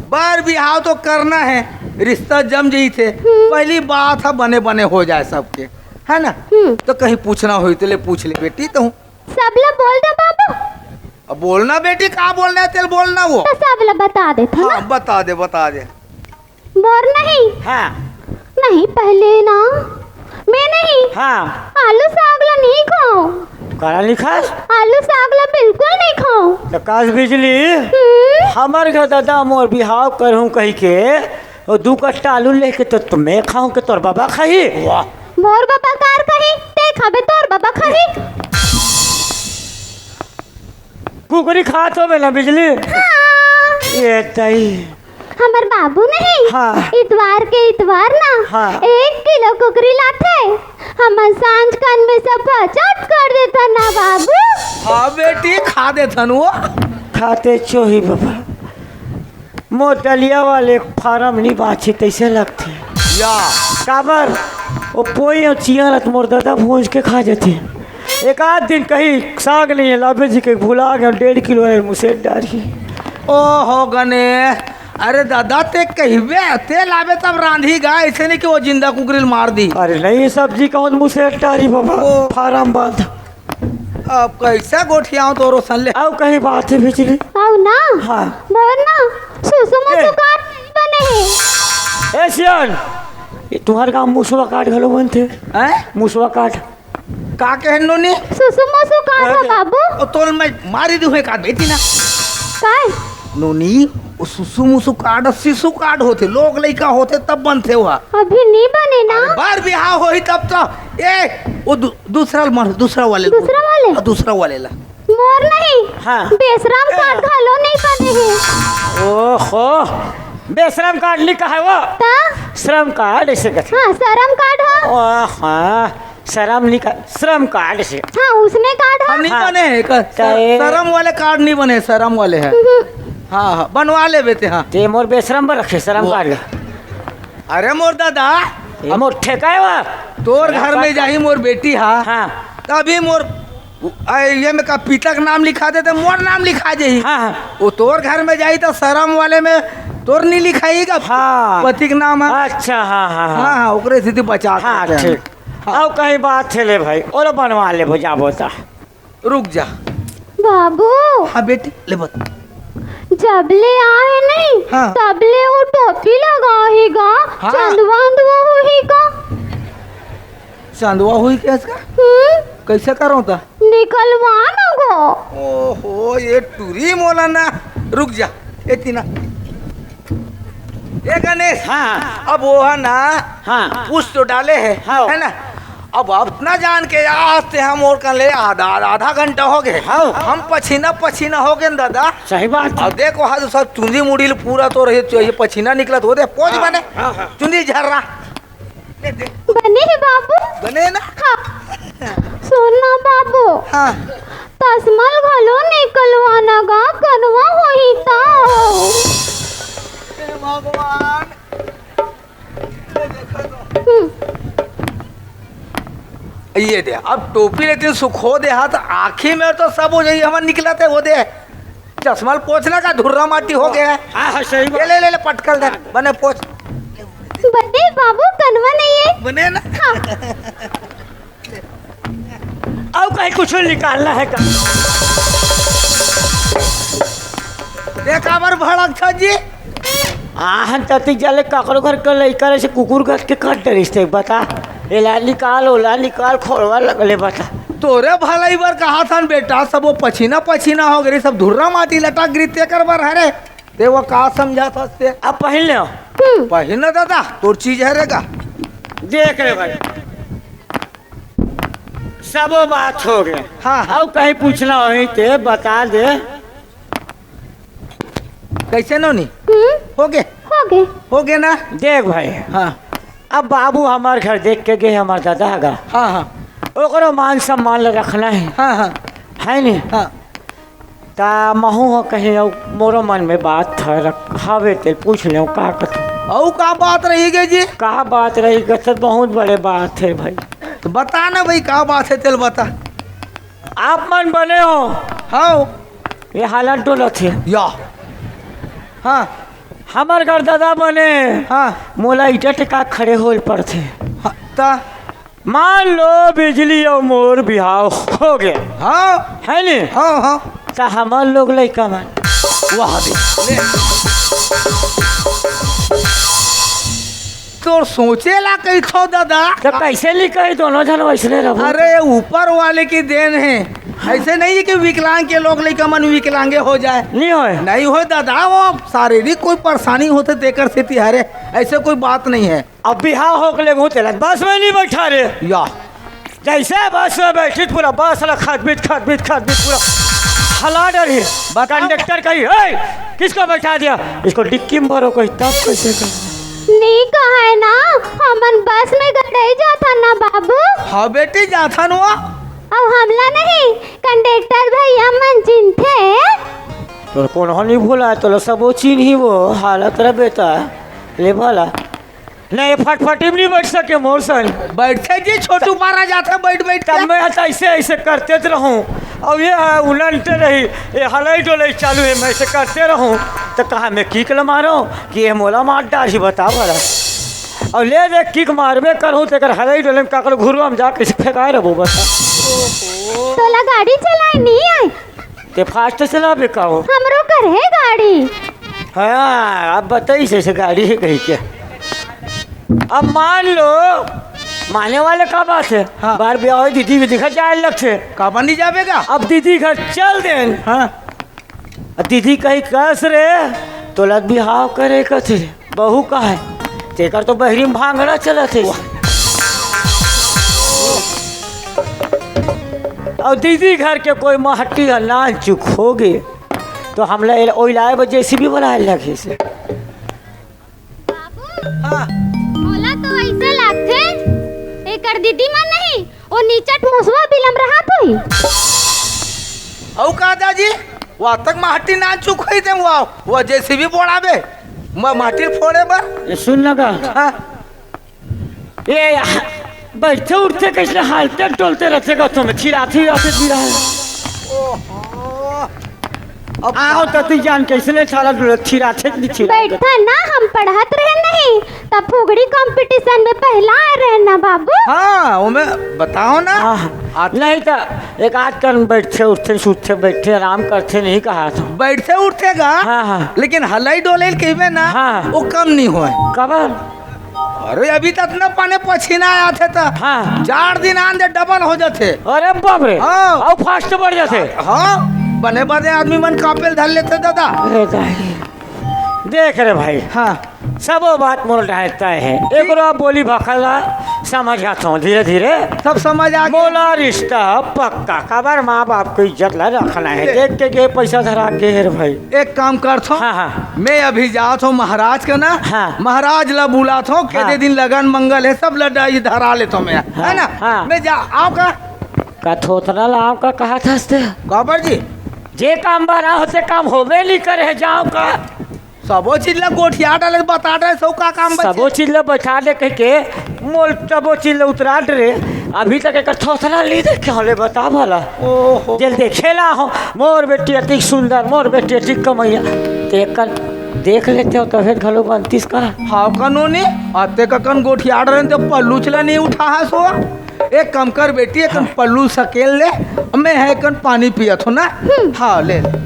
बर बिहाव तो करना है, रिश्ता जम जही थे। हम्म। पहली बात है बने बने हो जाए सबके, है ना? हम्म। तो कहीं पूछना होई ते ले पूछ ले बेटी तो। सबला बोल दे बाबू। अब बोलना बेटी, का बोलना है तेल बोलना वो। तो सबला बता दे था हाँ, ना। बता दे, बता दे। मोर नहीं। हाँ। नहीं, पहले ना, मैं नहीं। हाँ। आलू साग ला नहीं खाऊं। काला नहीं खास? आलू साग ला बिल्कुल नहीं खाऊं। तो कास बिजली, हम्म? हमर घर दादा मोर बिहाव करहूं कही के, वो दू कट्टा आलू लेके तो, तो मैं खाऊं के तोर बाबा खाही? वाह। मोर बाबा कार खाही, ते खाबे तोर बाबा खाही। कुकरी खात होबे ना बिजली? हाँ। ये तई। हमर बाबू नहीं, हाँ। इतवार के इतवार ना, हाँ। एक किलो कुकरी लाथे। हमन सांझ कन में सब बचत कर देथन ना बाबू। हाँ बेटी, खा देथन वो। खाते चोही बाबा। मोर डलिया वाले फारम नहीं बांचे तैसे लगथे। या। काबर? वो पोई अउ चिया ल त मोर ददा भूंज के खा जथे। एक आध दिन कही साग नहीं है, लाभे जी के भुला गए, डेढ़ किलो है मुसेर डारी। ओहो गने, अरे दादा, ते कहिबे, ते लाबे तब रांधी गा, ऐसे नहीं कि वो जिंदा कुकरी ल मार दी। अरे नहीं, सब्जी कौन मुँह से टारी बाबा, ओ। फार्म बंद। अब कैसा गोठियाऊं तोरो सन ले। अउ कहीं बात हे बिजली? अउ ना। हाँ। भवन ना, सुसु ए। मुसु काट नहीं बने हे। ए सियान, ये तुम्हारे गाँव मुसवा काट घलो बनथे? हैं? मुसवा काट। का कहे नोनी? सुसु मुसु काट हे अरे, बाबू। ओ तोल मैं मारी दूं हे काट बेटी ना। काय? नोनी, ओ सुसु मुसु काट, सिसु काट होथे, लोग लइका होथे तब बनथे ओहा। अभी नहीं बने ना। अरे बार बिहाव होही तब तो। ए, ओ दू-, दूसरा ल-, दूसरा वाले ल-, दूसरा वाले? हाँ, दूसरा वाले ला। मोर नहीं। हाँ। बेशरम ए। काट घलो नहीं बने हे। ओहो, बेशरम काट नहीं कहे वो। ता? श्रम काट ऐसे कथे। हाँ, शरम काट हो। ओ, हाँ, शरम नहीं का, श्रम काट से। हाँ, उसने काट हो। हाँ, नहीं हाँ। बने हे, क-, काहे? शरम वाले काट नहीं बने, शरम वाले हे। हम्म। हाँ, हाँ, बनवा लेबे ते, हाँ। ते मोर बेशरम बर रखे, शरम वो काट ले। अरे मोर दादा, ये मोर ठेका हे वा। तोर घर में जाही मोर बेटी हा, हाँ। तभी मोर, आ, ये में का पिता के नाम लिखा देते, मोर नाम लिखा जाही। हाँ, हाँ। वो तोर घर में जाही तो शरम वाले में तोर नहीं लिखाई का हाँ। पति के नाम है। अच्छा, हाँ, हाँ, हाँ। हाँ, हाँ, ओकरे स्थिति बचा हाँ, के रखे हैं। ठीक। हाँ। अउ कहीं बात हे ले भाई, ओला बनवा लेबो जाबो ता। रुक जा। बाबू। हाँ बेटी, ले बत। जब ले आए नहीं, हाँ। तब ले वो टोपी लगा ही गा, हाँ। चंदवा अंदवा हुई का। चंदवा हुई कैसे का? हम्म। कैसे करो ता? निकलवा न गो। ओहो, ये टूरी मोला ना। रुक जा, ए तीना। ए गणेश, हाँ। अब वो है ना, हाँ। पूछ तो डाले है, हाँ। है ना? अब अपना जान के आज से हम और कर ले आधा, आधा घंटा हो गए। हाँ। हम पसीना पसीना हो गए न दादा। सही बात है। अब देखो, हाँ, सब चुंदी मुड़ी ल पूरा तो रही, तो ये पसीना निकला तो वो दे, पोंछ हाँ, बने। हाँ, हाँ। चुंदी झर रहा। बने हे बाबू? बने ना? हाँ। सुन ना बाबू। हाँ। तसमल घलो निकलवाना गा, कनवा होही ता। हे भगवान। हम्म। ये दे, अब टोपी लेकिन सुखो दे, हाँ, तो आँखी में तो सब हो जाई, हमर निकलत हे, वो दे। चश्मा ल पोंछ ना का, धुर्रा माटी हो गया है। हाँ, हाँ, सही बात। ये ले, ले, ले, पटकल दे, बने पोंछ। बने बाबू, कनवा नहीं है। बने ना? हाँ। अउ कहीं कुछ निकालना है का? ये काबर भड़क छ जी? आहन ततिक जाले काकरो घर के लइका रहिसे कुकुर कस के काट डरिस ते बता। एला निकाल, ओला निकाल, खोलवा लगले बता। तोरे भलाई बर कहा थन बेटा, सब वो पछीना पछीना हो गई, सब धुर्रा माटी लटक गिरी, तेकर बर हरे। ते वो का समझा थस ते? अब पहिन ले। हम्म। पहिन ना दादा, तोर चीज हरे गा। देख रे भाई, सबो बात हो गए। हाँ, हाँ। अब कहीं पूछना होही ते बता दे। कैसे नोनी? हम्म? हो गए? हो गए। हो गए ना? देख भाई। हाँ। अब बाबू हमार घर देख के गए, हमार दादा हगा। हाँ, हाँ। ओकरो मान सम्मान ल रखना है। हाँ, हाँ। है नी? हाँ। ता महू ह कहीं अउ मोरो मन में बात ह रख-, हवे ते पूछ लेव का कथे। अउ का बात रही गई जी? का बात रही गई? बहुत बड़े बात है भाई। तो बता ना भाई, का बात है, तेल बता। आप मन बने हो? हाँ। ये हालत डोलत हे। या। हाँ। हमर घर दादा बने। हाँ। मोला ईटा टेका खड़े होल पड़थे। हाँ, ता? मान लो बिजली अउ मोर बिहाव हो गए। हाँ। है नी? हाँ, हाँ। ता हमर लोग लइका मन। वाह दे। ले। तोर सोचे ला कहिथो दादा। तो कैसे लिखाई दोनों झन वैसने रहो? अरे, ऊपर वाले की देन है। ऐसे नहीं है कि विकलांग के लोग लइका मन विकलांगे हो जाए। नहीं होए। नहीं होए दादा, वो शारीरिक कोई परेशानी होते तेकर सेती हरे, ऐसे कोई बात नहीं है। अब बिहाव होके ले गहूं तेला बस में नहीं बैठा रे। या। जैसे बस में बैठी पूरा बस ला खदबित, खदबित, खदबित पूरा हला डरी। बताओ। कंडक्टर कही, "ए, किसको बैठा दिया?" "इसको डिक्की में भरो," कही, तब कैसे कर? नी कहे ना, हमन बस में गड़ई जाथन ना बाबू। हाँ बेटी, जाथन वो। अब हमला नहीं, कंडक्टर भैया मन चिन्हथे। तो कोनो नहीं भूला, तो सबो चिन्ही वो, हालत रे बेटा, ले भला। नहीं, फटफटी में नहीं बैठ सके मोर सन। बैठे जी, छोटू पारा जाथे बैठ बैठ के। तब मैं तो ऐसे ऐसे करते तो रहूं, अब ये है, उलटते रही, ये हलई डोलई चालू है, मैं इसे करते रहूं, तो कहा मैं किक ल मारूं कि ये मोला मार डारही, बता भला। अब ले दे, किक मारबे करहूं, तेकर हलई डोलई में काकर घुरवा में जाके इसे फेंकाए रहबो, बता। तोला गाड़ी चलाए नहीं आए? ते फास्ट चलाबे का हो? हमरो कर है गाड़ी। हाँ, अब बताई से, से गाड़ी है कहीं के। अब मान लो, माने वाले का बात है? हाँ। बार ब्याह होई, दीदी भी दिखा जाए लग से। काबर नहीं जाबे का? अब दीदी घर चल देन। हाँ। अब दीदी कहीं कस रे, तोला बिहाव करे कथे, बहू का है, तेकर तो बहरी में भांगड़ा चलत है। और दीदी घर के कोई महटी ह नान चुक होगे, तो हमला एला ओइलाए बर जेसीबी बुलाए लगही से। बाबू, हाँ। मोला तो ऐसे लागथे, एकर दीदी मन नहीं, ओ नीचट मुसवा बिलम रहत होही। अउ का दाजी, वा तक महटी नान चुक होई ते वा, वा जेसीबी बोलाबे, म-, महटी फोड़े बर। ए, सुन ना का? हाँ। ए, बैठे उठते कैसे हालते डोलते रहते का, तुम्हें थिराथे आते गिरा है। ओहो। अब आओ तो तू जान कैसे ले साला डोलत थिराथे नहीं थिरा। बैठा ना, हम पढ़त रहे नहीं, तब फुगड़ी कंपटीशन में पहला आए रहे ना बाबू। हाँ, ओमे बताओ ना। हाँ, आत- नहीं तो एक आध कन बैठे उठते, सुतते बैठते, आराम करते नहीं कहा था। बैठे उठते का? हाँ, हाँ। लेकिन हलई डोले कहिबे ना, हाँ। वो कम नहीं होए। कबर? अरे, अभी तो इतना पानी पसीना आया थे तो हाँ। चार दिन आन दे डबल हो जाते। अरे बाप रे। हाँ। अउ फास्ट बढ़ जाते। हाँ, बने बने आदमी मन कांपे ल धर लेते दादा। अरे दाई। देख रे भाई। हाँ। सबो बात मोर डाहर तय है। एकरो बोली भाखा ला समझ आत हूँ धीरे धीरे। सब समझ आ गया। मोला रिश्ता पक्का। काबर माँ बाप के इज्जत ला रखना है। ले। देख के गे पैसा धरा के हे रे भाई। एक काम करत हूँ। हाँ, हाँ। मैं अभी जात हूँ महाराज के ना। हाँ। महाराज ला बुलात हूँ, के हाँ। दे दिन लगन मंगल है, सब लड्डा ही धरा लेत हूँ मैं, हाँ, है ना? हाँ। मैं जा, आओ का? का थोथना ला आओ का कहा था? काबर जी? जे काम बारा होते काम होबे नहीं करे है, जाओ का? सबो चीज ला गोठिया डाले, बता डाले, सो का काम बचे? सबो चीज ला बता दे कह के, मोल सबो चीज ला उतरा दे रे। अभी तक एक थोथना ली देखे होले, बता भला। ओहो। जेल देखे ला हो, मोर बेटी अतिक सुंदर, मोर बेटी अतिक कमैया। ते कर देख लेते हो तो फिर घलो बनतीस का? हाँ, कानूनी, अते ककन गोठिया डाले तो पल्लू चला नहीं उठा है सो। एक काम कर बेटी, एक हाँ। पल्लू सकेल ले, मैं है कन पानी पियत हो ना। हम्म। हाँ, ले ले।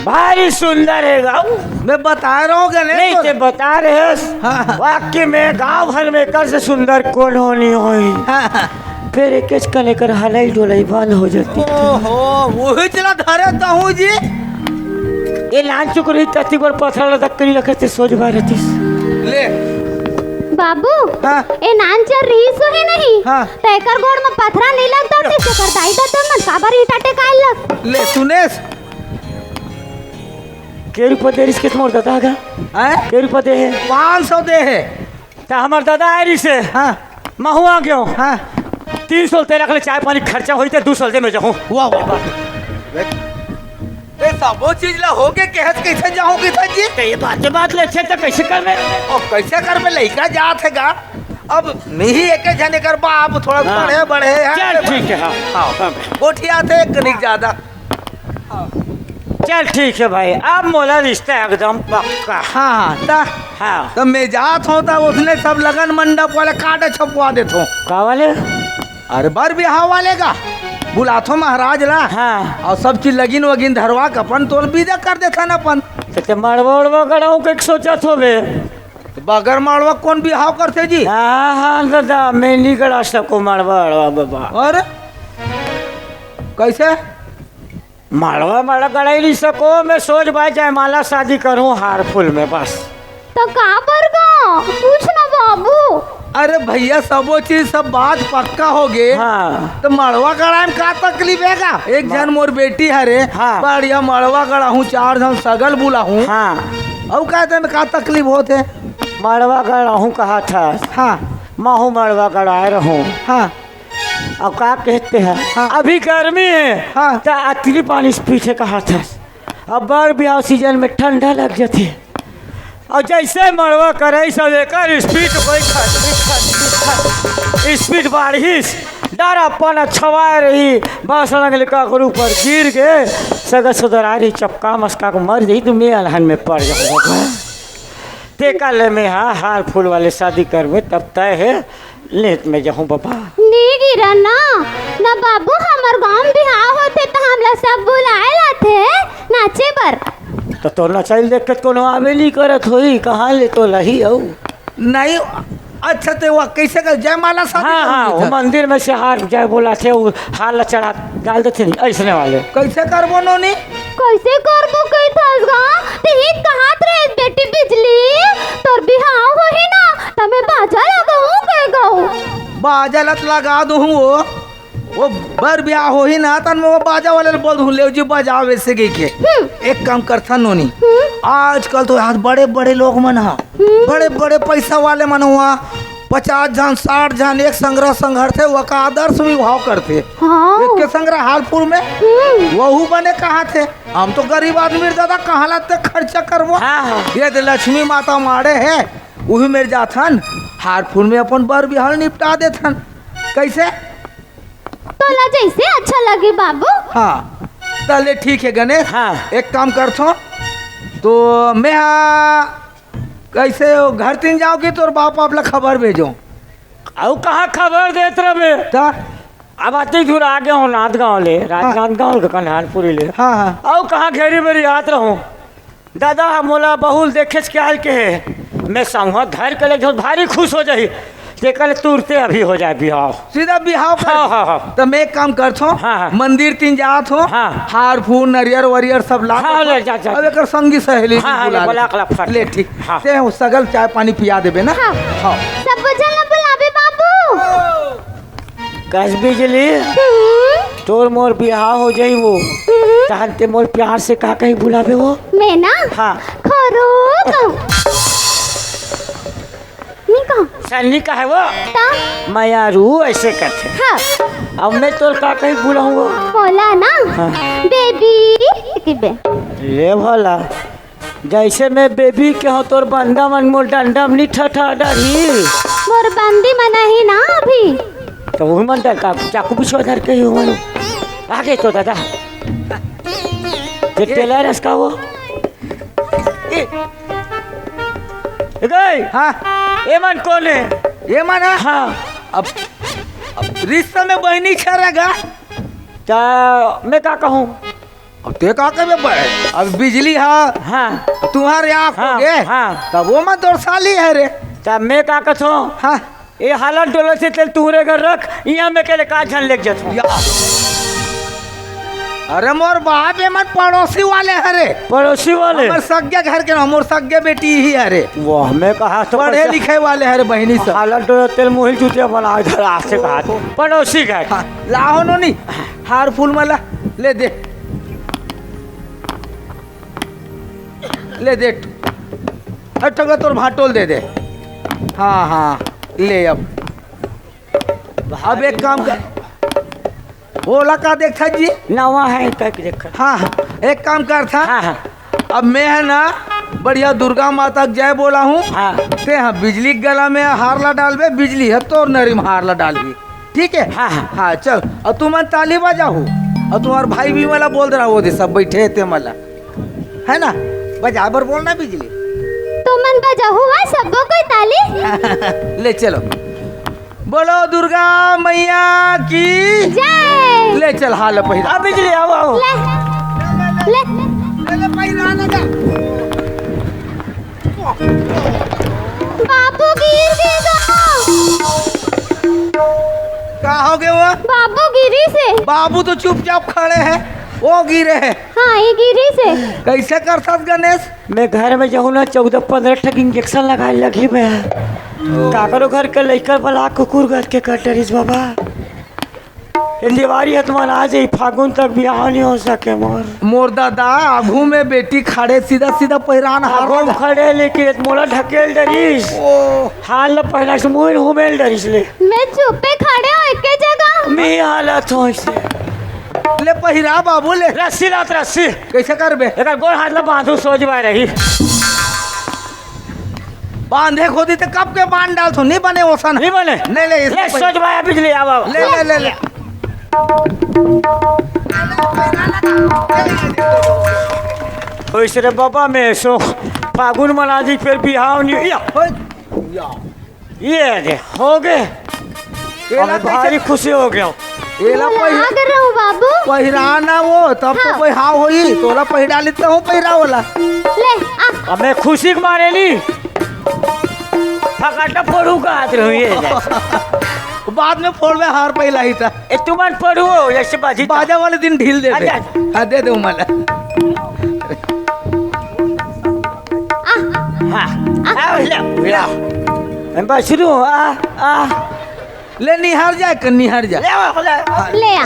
भारी सुंदर है गाँव। मैं बता रहा हूँ गणेश नहीं, तो ते बता रहे हैं। हाँ, हाँ। वाकई में गाँव भर में एकर से सुंदर कोन होनी होई। हाँ, हाँ। फिर एक कने कर हलई डोलई बंद हो जाती। ओहो, वही चला धरे तहूँ जी। ये लान चुक रही तती बर पथरा लटक करी रखे थे सोच भारतीस। ले। बाबू, हाँ। ए नान चर रही सो है नहीं? हाँ। तो एकर गोड़ में पथरा नहीं लगता, तो एकर दाई ददा मन काबर ईंटा टेकाए लग? ले सुनेश। के रुपया दे रिस के मोर ददा का? हैं? के रुपया दे है? पाँच सौ दे है। त हमर ददा आए रिसे। हाँ। महू आ गयो। हाँ। तीन सौ तेरा के चाय पानी खर्चा होई ते दू सौ दे मैं जाहूँ। वाह, वाह, वाह। ए, सबो चीज ला होगे, कहत कैसे जाहूँ, कैसे जी? ते ये बात, बात ले छे, तो कैसे करबे? ओ, कैसे करबे? लइका जात है गा। अब नहीं एक जने कर बाप, थोड़ा हाँ। बढ़े, बढ़े हैं। चल, ठीक है, हाँ। हाँ। हाँ। गोठिया थे, एक कनिक ज्यादा। चल ठीक है भाई, अब मोला रिश्ता एकदम पक्का। हाँ, हाँ, ता, हाँ। तो मैं जात हूँ, ता उसने सब लगन मंडप वाले कार्ड छपवा देत हूँ। का वाले? अरे बर बिहाव वाले का बुलात हूँ महाराज ला। हाँ। और सब चीज लगिन वगिन धरवा के अपन तोर विदा कर देथन अपन। तो ते मड़वा उड़वा गड़ाऊँ के सोचत होबे। तो बगर मड़वा कौन बिहाव करथे जी? हाँ, हाँ, दादा, मैं नहीं गड़ा सको मड़वा उड़वा बाबा। अरे, कैसे? मड़वा, मड़वा गड़ाई नहीं सको, मैं सोच भाई जयमाला शादी करूँ हार फूल में बस। तो का बर गा? पूछ ना बाबू। अरे भैया, सबो चीज, सब बात पक्का हो गे। हाँ। तो मड़वा गड़ाए में का तकलीफ हे गा? एक झन मोर बेटी हरे, हाँ। बढ़िया मड़वा गड़ाहूँ, चार झन सगा ल बुलाहूँ। हाँ। अउ का, तेमे का तकलीफ होत हे? मड़वा गड़ाहूँ कहाथस। हाँ। महूँ मड़वा गड़ाए रहूँ। हाँ। अब का कहते हैं, हाँ। अभी गर्मी हे, हाँ। त अतरी पानी से पीछे कहाथस। अब बर बिहाव सीजन में ठंडा लग जाथे। अउ जइसे मड़वा करइस, सब एकर स्पीड होई, खट, खट, खट, स्पीड बाढ़िस। डर अपन छवाए रही, बस लंग ले काकरो ऊपर गिर गे, सगा सुधराए रही, चपका मसका के मर जाही, त मैं अलहन में पड़ जाहूँ। तेकर ले मैं हा हार फूल वाले शादी करबे, तब तय हे। लेत में जाहूँ बाबा। नी गिरा ना, ना बाबू, हमर गाँव में बिहाव होथे त हमला सब बुलाए लाथे नाचे बर। त तोर नचाइल देख के कोनो आबे नी करत होही, कहाँ ले तो लही अउ। नहीं, अच्छा, ते वो कैसे कर, जयमाला शादी हाँ, कर हाँ, ली वो था? मंदिर में से हार जय बोला थे, वो हार ला चढ़ा डाल देथे नी, अइसने वाले। कैसे करबो नोनी? कैसे करबो कहिथस गा? तेही कहत रहे बेटी बिजली, तोर बिहाव होही ना, त मैं बाजा लगाऊं कहे गऊ। बाजा लत लगा दूं वो। वो बर बिहाव होही ना, तन मैं वो बाजा वाले ल बोल दूं, ले जी बजावे से गई के। हम्म। एक काम करथन नोनी। हम्म। आजकल तो यार बड़े-बड़े लोग मन ह, हम्म। बड़े-बड़े पैसा वाले मन हुआ, पचास झन, साठ झन एक संघरा संघरथे, ओका आदर्श विवाह करथे। हाँ। एक के संघरा हार फूल में, हम्म। वहू बने कहाथे। हम तो गरीब आदमी दादा, कहाँ ला ते खर्चा करबो? हाँ, हाँ। ये दे लक्ष्मी माता माड़े हे, उही मेर जाथन, हार फूल में अपन बर बिहाव निपटा देथन। कैसे? तोला जैसे अच्छा लगे बाबू। हाँ, तले ठीक हे गणेश। हाँ। एक काम करथो, तो मैं हा कैसे हो, घर तीन जाओ कि तोर बाप आप ला खबर भेजो? अउ कहाँ खबर देत रहे? त? अब अतेक दूर आ गे हों नांदगांव ले, हाँ। राजनांदगांव के कन्हानपुरी ले। हाँ, हाँ। अउ कहाँ घेरी बेरी आत रहूं? दादा, मोला बहू ल देखेच के आइल के हे। मैं संगवा धर के ले जाहूं, भारी खुश हो जाही। तेकर ले तुरते अभी हो जाए बिहाव। सीधा बिहाव कर। हाँ, हाँ, हाँ। त मैं एक काम करथो, हाँ, हाँ। मंदिर तीन जात हो, हाँ। हार फूल, नरियर वरियर सब ला हाँ, दो। ले जा, जा, अब जा। एकर संगी सहेली हाँ, हाँ, बुला ले, ले। बुला के ला फट। ले, ठीक। हाँ। ते हो सगा ल चाय पानी पिया देबे ना? हाँ। हाँ। सब झन ला बुलाबे बाबू। कस बिजली, हम्म। तोर मोर बिहाव हो जाही वो। हम्म। तहन ते मोर प्यार से का कही बुलाबे वो? मैं ना? हाँ। खोरू कहूँ। नहीं कहूँ। सन्नी का हे वो? ता? मयारू ऐसे करथे। हाँ। अब मैं तोर का कही बुलाहूँ वो? बोला ना। हाँ। बेबी, किबे। ले भला। जैसे मैं बेबी के हों, तोर बंदा मन मोर डंडा म नी ठठा डरही। मोर बंदी मन ही ना अभी। त उही मन डर का, चाकू बिछवा धर के ही हो मन। आगे तो दादा। ये टेलर हस का वो? ए, ए गई। हाँ। ए मन कोन हे? ए मन हे? हाँ। अब, अब रिश्ता में बहिनी छरेगा। त मैं का कहूँ? अब ते का कबे ब-, अब बिजली हा, हाँ। तुम्हारे आँख हो हाँ, गे, हाँ। तब वो मन तोर साली हे रे। तब मैं का कथों? हाँ। ए हालत डोलत हे तेला तुँहरे घर रख, इहाँ मैं अकेले का झन लेके जाथों। या। अरे मोर बाप, ये मन पड़ोसी वाले हे रे। पड़ोसी वाले? हमर सग्गे घर के ना, मोर सग्गे बेटी ही हे रे। वो हमें कहा तो पढ़े लिखे वाले हे रे बहिनी सब। हालत डोलत हे तेला मुहिल चुतिया बना इधर आसे कहा। पड़ोसी घर। हाँ, लाहो नोनी। हार फूल माला, ले दे। ले दे। अरे टंगा तोर भाटोल दे दे। हाँ, हाँ, ले अब। अब एक काम कर। ओला का देखथा जी? नवा हे, कह के देखा। हाँ, हाँ, एक काम करथा। हाँ, हाँ। अब मैं हे ना, बढ़िया दुर्गा माता के जय बोलाहूँ। हाँ। ते हाँ, बिजली के गला में हार ला डालबे, बिजली हे तोर नरी में हार ला डालबे। ठीक हे? हाँ, हाँ। हाँ, चल। अउ तुमन ताली बजाहू। अउ तुम्हर भाई भी मला बोल दे रहा, वो दे सब बैठे हे ते मला। हे ना? बजाए बर बोल ना बिजली। तुमन बजाहू वा सबो कोई ताली। ले चलो। बोलो दुर्गा मैया की। जय। ले चल, हाल पहिरा। आ बिजली, आओ, आओ। ले। ले। ले, ले, पहिरा ना जा। बाबू गिर गे गा। का हो गे वो? बाबू गिरिस हे। बाबू तो चुपचाप खड़े हे, वो गिरे हे। हाँ, ये गिरिस हे। कैसे करथस गणेश? मैं घर में जाहूँ ना, चौदह पन्द्रह ठक इंजेक्शन लगाए लगही मैं। काकरो घर के लइका बला कुकुर घर के कट डरिस बाबा। ए देवारी ह त मन आ जाई, फागुन तक बिहाव नइ हो सके मोर। मोर दादा, आघू में बेटी खड़े, सीधा सीधा पहिरान हार आघू में खड़े, लेकिन मोला ढकेल डरिस। ओ। हाल ल पहिला से मुइन हुमेल डरिस ले। मैं चुप्पे खड़े हूँ एके जगह। मैं हालत हो इसे। ले पहिरा बाबू, ले। रस्सी लात रस्सी। कइसे करबे? एकर गोड़ हाथ ल बांधू, सोज बाय रही। बांधे खोदी त कब के बांध डालथो, नइ बने ओसन। नइ बने। नइ ले, ले, इसमें सोज बाय, बिजली आवा। ले, ले, ले, ले। ओइसे रे बाबा, मैं सो फागुन मना जी, फिर बिहाव नइ, या। ओए, या। ये दे, हो गे। एला अबे भारी कइसे खुशी हो गया। एला मोला पहि-, आग रहू बाबू। पहिराना वो, तब तो हाँ। पहिराव होई, तोला पहिरा लेता हूँ, पहिरा वाला। ले, आ। अबे खुशी के मारे ली। फकाटा फोड़ू का हाथ रहू ये दे। बाद में फोड़ में हार पहिला ही था। ए, तुमन फोड़ू हो, ऐसे बाजी था। बाजा वाले दिन ढील दे दे। अच्छा। हाँ, दे दे उमला। आ। हाँ। आ, ले, ले। हम बस शुरू, आ, आ। ले निहार जा, कर निहार जा। ले, ले, ले। ले आ।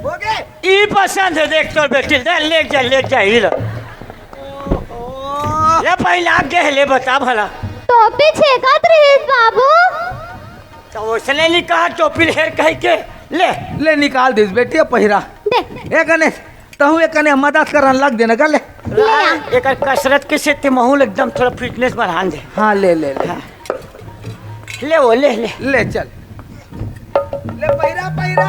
हो गए? ई पसंद है, देख तोर बेटी, ले, ले जा, ले जा, ही लो। ओहो। ले पहिला आगे ले बता भला। टोपी छेकत रहिस बाबू। त ओसने नइ कहा टोपी हेर कहि के। ले। ले निकाल दिस बेटी पहिरा। दे। ए गणेश, तहूँ ए कने मदद करन लग देना गा ले। ले आ। एकर कसरत के सेती महूँ ल एकदम थोड़ा fitness बढ़ान दे। हाँ, ले, ले, ले। हाँ। ले वो, ले, ले। ले चल। ले पहिरा, पहिरा।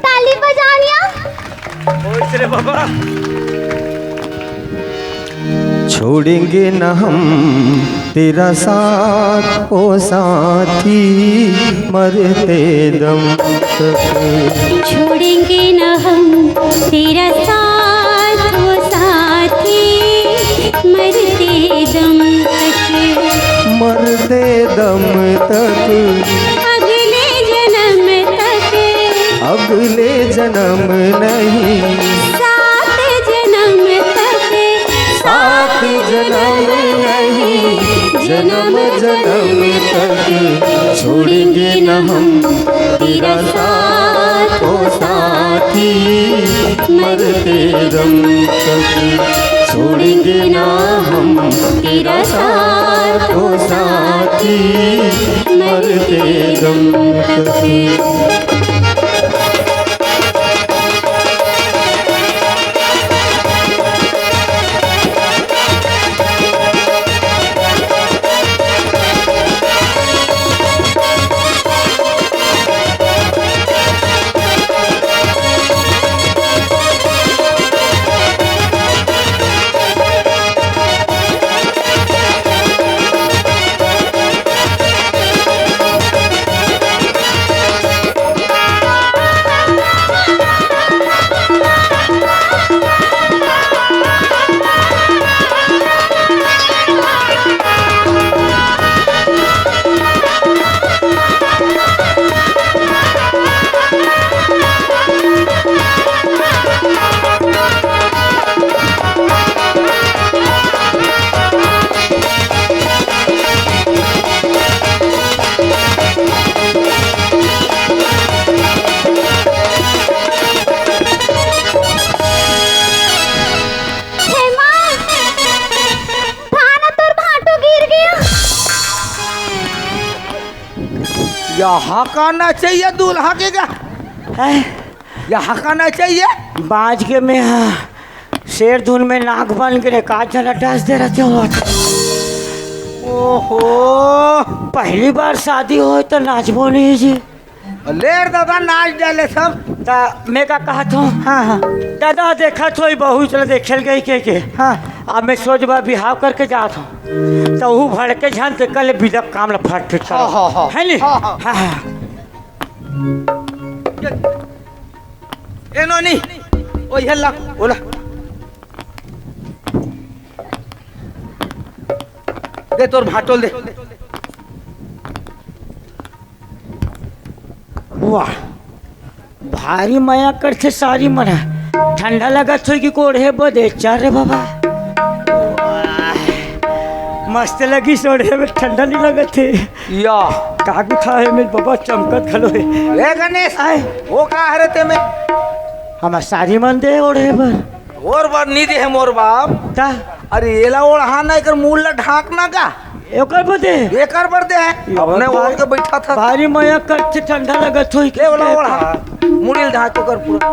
ताली बजा लिया। ओए रे बाबा। छोड़ेंगे न हम तेरा साथ, ओ साथी, मरते दम तक। छोड़ेंगे न हम तेरा साथ, ओ साथी, मरते दम तक। मरते दम तक। अगले जन्म तक। अगले जन्म नहीं। सात जन्म तक। सात जन्म नहीं, जन्म जन्म तक छोड़ेंगे न हम तेरा साथ, ओ साथी, मरते दम तक। छोड़ेंगे ना हम तेरा साथ, ओ साथी, मरते दम तक। हे माँ, भाना तोर भांटो गिर गया। यहाँ का नचइया दूल्हा के गा। हैं? यहाँ का नचइया? बाज के मैं हा शेर धुन में नाक बन के रे का झन अटास दे रहते हो। ओहो। पहली बार शादी होय त नाचबो नहीं जी। ले रे दादा, नाच डाले सब। त मैं का कहत हूँ? हाँ, हाँ। दादा देखत होई बहू चल देखे ल गई के, के। हाँ। अब मैं सोच बा बिहाव करके जात हूँ। त ऊ भड़के झन ते कल बिदक काम ल फट फिट करो। हाँ, हाँ, हाँ। है नी? हाँ, हाँ। हाँ, हाँ। ए नोनी, ओ ये ला, ओला। दे तोर भांटो ल दे। वाह। भारी मया करथे सारी मन ह। ठंडा लगत होही कि ओढ़े बदे? चल रे बाबा, मस्त लगिस ओढ़े में, ठंडा नहीं लगत हे। या। का गुठा हे मेर बाबा, चमकत घलो हे। ए गणेश, आय। वो का हरे ते में? हमर सारी मन दे ओढ़े बर। ओढ़े बर नहीं दे हे मोर बाप। ता? अरे एला ओढ़ाना, एकर मुड़ ला ढांकना का? एकर बर दे? एकर बर दे हे। यो अपने भाई, ओढ़ के बैठा था। भारी मया करथे, ठंडा लगत होही। ले ओला ओढ़ा, मुड़ी ला ढांक ओकर पूरा।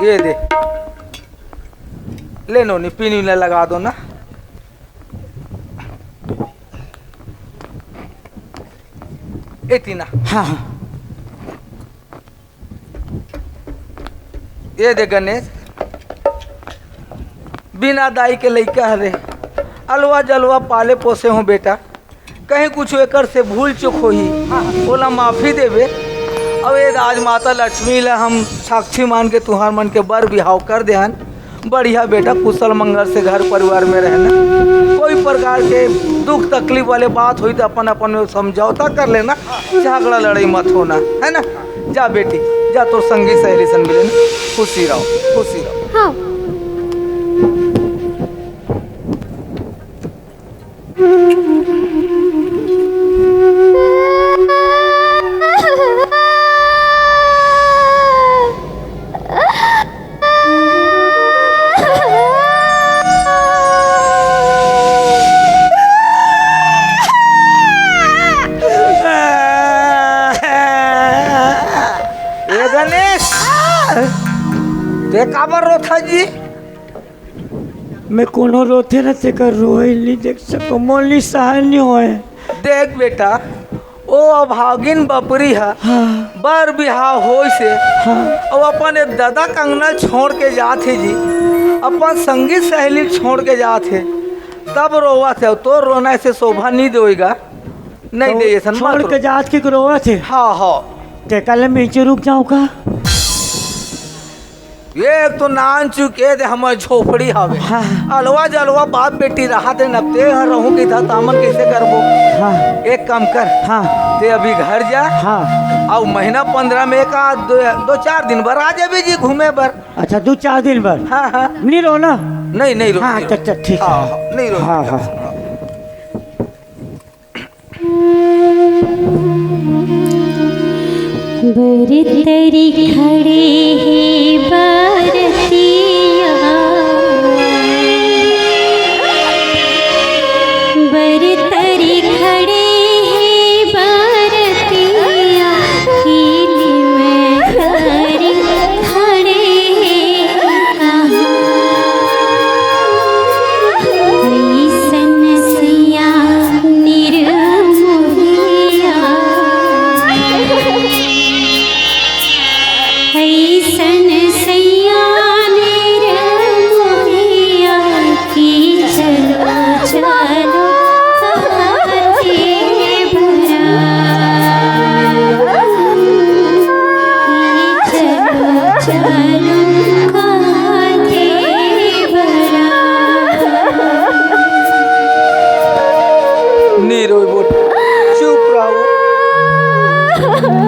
ये दे, ले नोनी, पीनी ला लगा दो ना। ए तीना। हाँ, हाँ। ये दे गणेश, बिना दाई के लइका हरे, अलवा जलवा पाले पोसे हों बेटा, कहीं कुछ एकर से भूल चूक होही, ओला माफी देबे। अउ ये आज माता लक्ष्मी ला हम साक्षी मान के तुहार मन के बर बिहाव कर देहन। बढ़िया बेटा, कुशल मंगल से घर परिवार में रहना। कोई प्रकार के दुख तकलीफ वाले बात होई तो अपन अपन में समझौता कर लेना, झगड़ा लड़ाई मत होना, है ना? जा बेटी, जा तोर संगी सहेली सन मिले ना, खुशी रहो, खुशी रहो। हाँ। ए गणेश, ते काबर रोथा जी? मैं कोनो रोथे ना तेकर रोए नहीं देख सको, मोर लिए सहन नहीं होए। देख बेटा, ओ अभागिन बपरी ह हाँ। बर बिहाव होइस हे, हाँ। अउ अपन ए ददा कंगना छोड़ के जात हे जी, अपन संगी सहेली छोड़ के जात हे, तब रोवत हे। तोर रोना ऐसे शोभा नहीं देवेगा, नहीं तो दे ऐसन छोड़ मत के रो। जात के रोवत हे? हाँ, हाँ। ते कल मैं नीचे रुक जाऊँ का? ये एक तो नान चुके दे हमर झोपड़ी हवे। हाँ। अलवा जलवा बाप बेटी रहा थे न, ते हर रहूं की था, तामन कैसे करबो? हाँ। एक काम कर। हाँ। ते अभी घर जा। हाँ। अउ महीना पंद्रह में एक आध दो, दो चार दिन बर आ जाबे जी घूमे बर। अच्छा, दो चार दिन बर? हाँ, हाँ। नहीं रो ना? नहीं, नहीं रो, हाँ, नहीं रो। अच्छा, अच्छा, ठीक है। हाँ, हाँ, नहीं रो। हाँ, हाँ। बरतरी खड़े हे बरतिया, बरतरी खड़े हे बरतिया, कीली में धरी खड़े हे कहाँ। अइसन सैया निरमोहिया, अइसन सैया निरमोहिया, कि चलो, चलो, साथे बरा। कि चलो, चलो, साथे बरा। नी रोए बेटी, चुप रहो।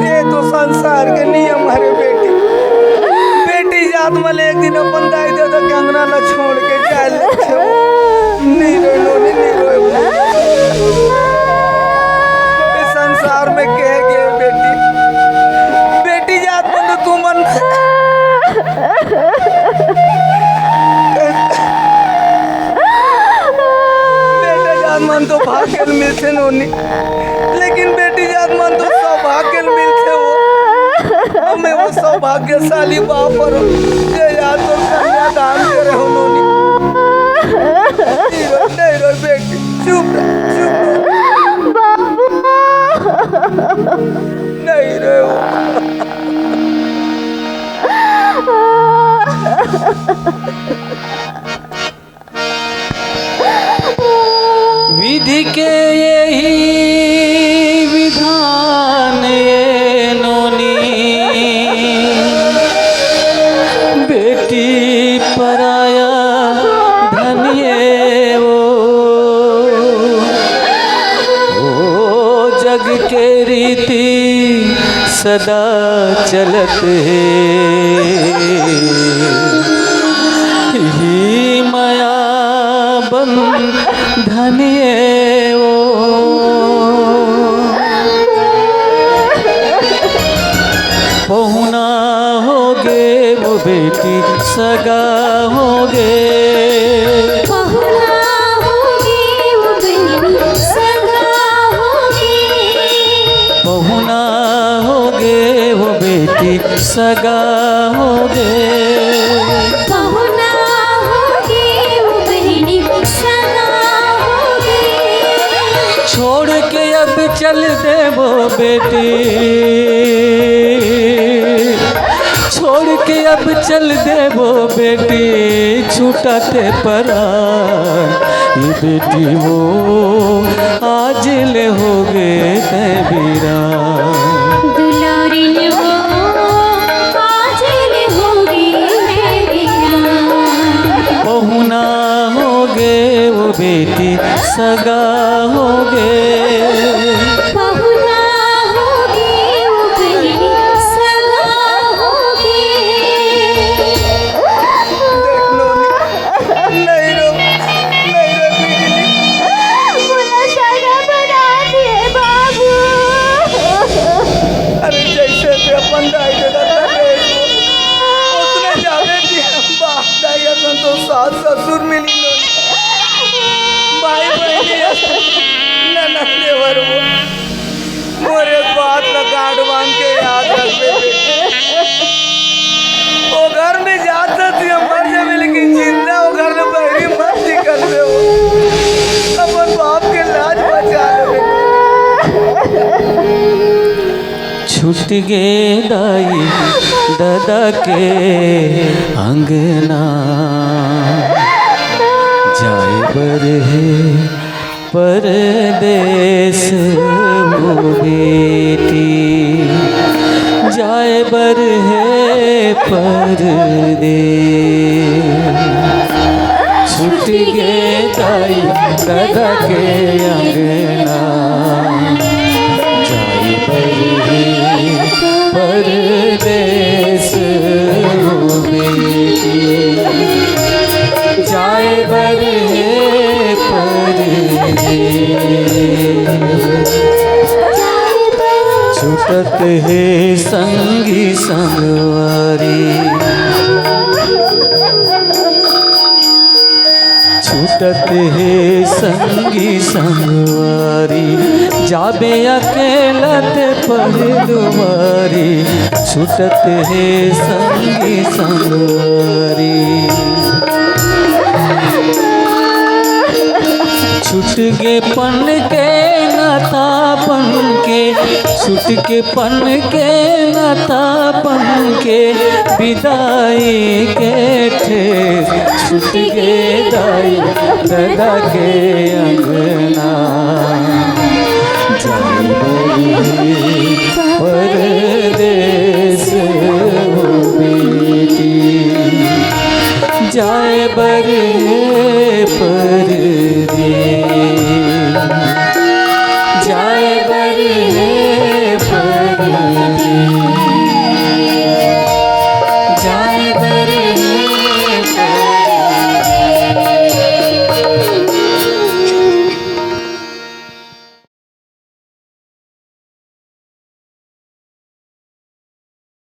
ये तो संसार के नियम हरे बेटी। बेटी जात मन एक दिन अपन दाई ददा के अंगना ला छोड़ के जाए लेथे। नहीं रोए नोनी, नहीं रोए। ये संसार में कह गए बेटी, बेटी जात मन तो तुमन बेटा जात मन तो भाग्य ले मिलथे नोनी, लेकिन बेटी जात मन तो सौभाग्य ले मिलथे वो। अब मैं वो सौभाग्यशाली बाप हरों, जे आज तोर कन्यादान करे हों नोनी। नहीं रो, नहीं रो बेटी, चुप रह, चुप रह। बाबू। नहीं रो। विधि के यही विधान ये नोनी, बेटी पराया धन ये वो, ओ जग के रीति सदा चलत हे। ही मया बंधन ए ओ। पहुना होगे वो बेटी सगा होगे। पहुना होगे वो बेटी सगा होगे। पहुना होगे वो बेटी सगा होगे। पहुना होगे वो बेटी सगा होगे। छोड़ के अब चल देबो बेटी, छोड़ के अब चल देबो बेटी, छूटत परान। ये बेटी वो आज ले होगे तैं बीरान। दुलारिन वो आज ले होगे तैं बीरान। पहुना होगे वो बेटी सगा होगे। पहुना होगे वो बेटी सगा होगे। देख लो नी, नहीं रो, नहीं रो बिजली। मोला सगा बना दिए बाबू। अरे जैसे ते अपन दाई के ददा ले, उसने जावे कि बाप दाई असन तो सास ससुर मिली लो। भाई बहनी असन ननद देवर वो। मोर एक बात ला गांठ बांध के याद रखबे बेटी। वो घर में जात हस या मर जाबे, लेकिन जिंदा वो घर ले बहरी मत निकलबे हो। अपन बाप के लाज बचा लेबे। छूट गे दाई ददा के अंगना, जाए बर हे परदेस वो बेटी, जाए बर हे परदेस। छूट गे दाई ददा के अंगना, जाए बर हे परदेस वो बेटी, जाए बर हे परदेस। छूटत हे संगी संगवारी, छूटत हे संगी संगवारी, जाबे अकेला ते पर दुआरी। छूटत हे संगी संगवारी, छूट गे पन के नाता पन के, छूट गे पन के नाता पन के, बिदाई के ठेस। छूट गे दाई ददा के अंगना, जाए बर हे परदेस वो बेटी, जाए बर हे परदेस।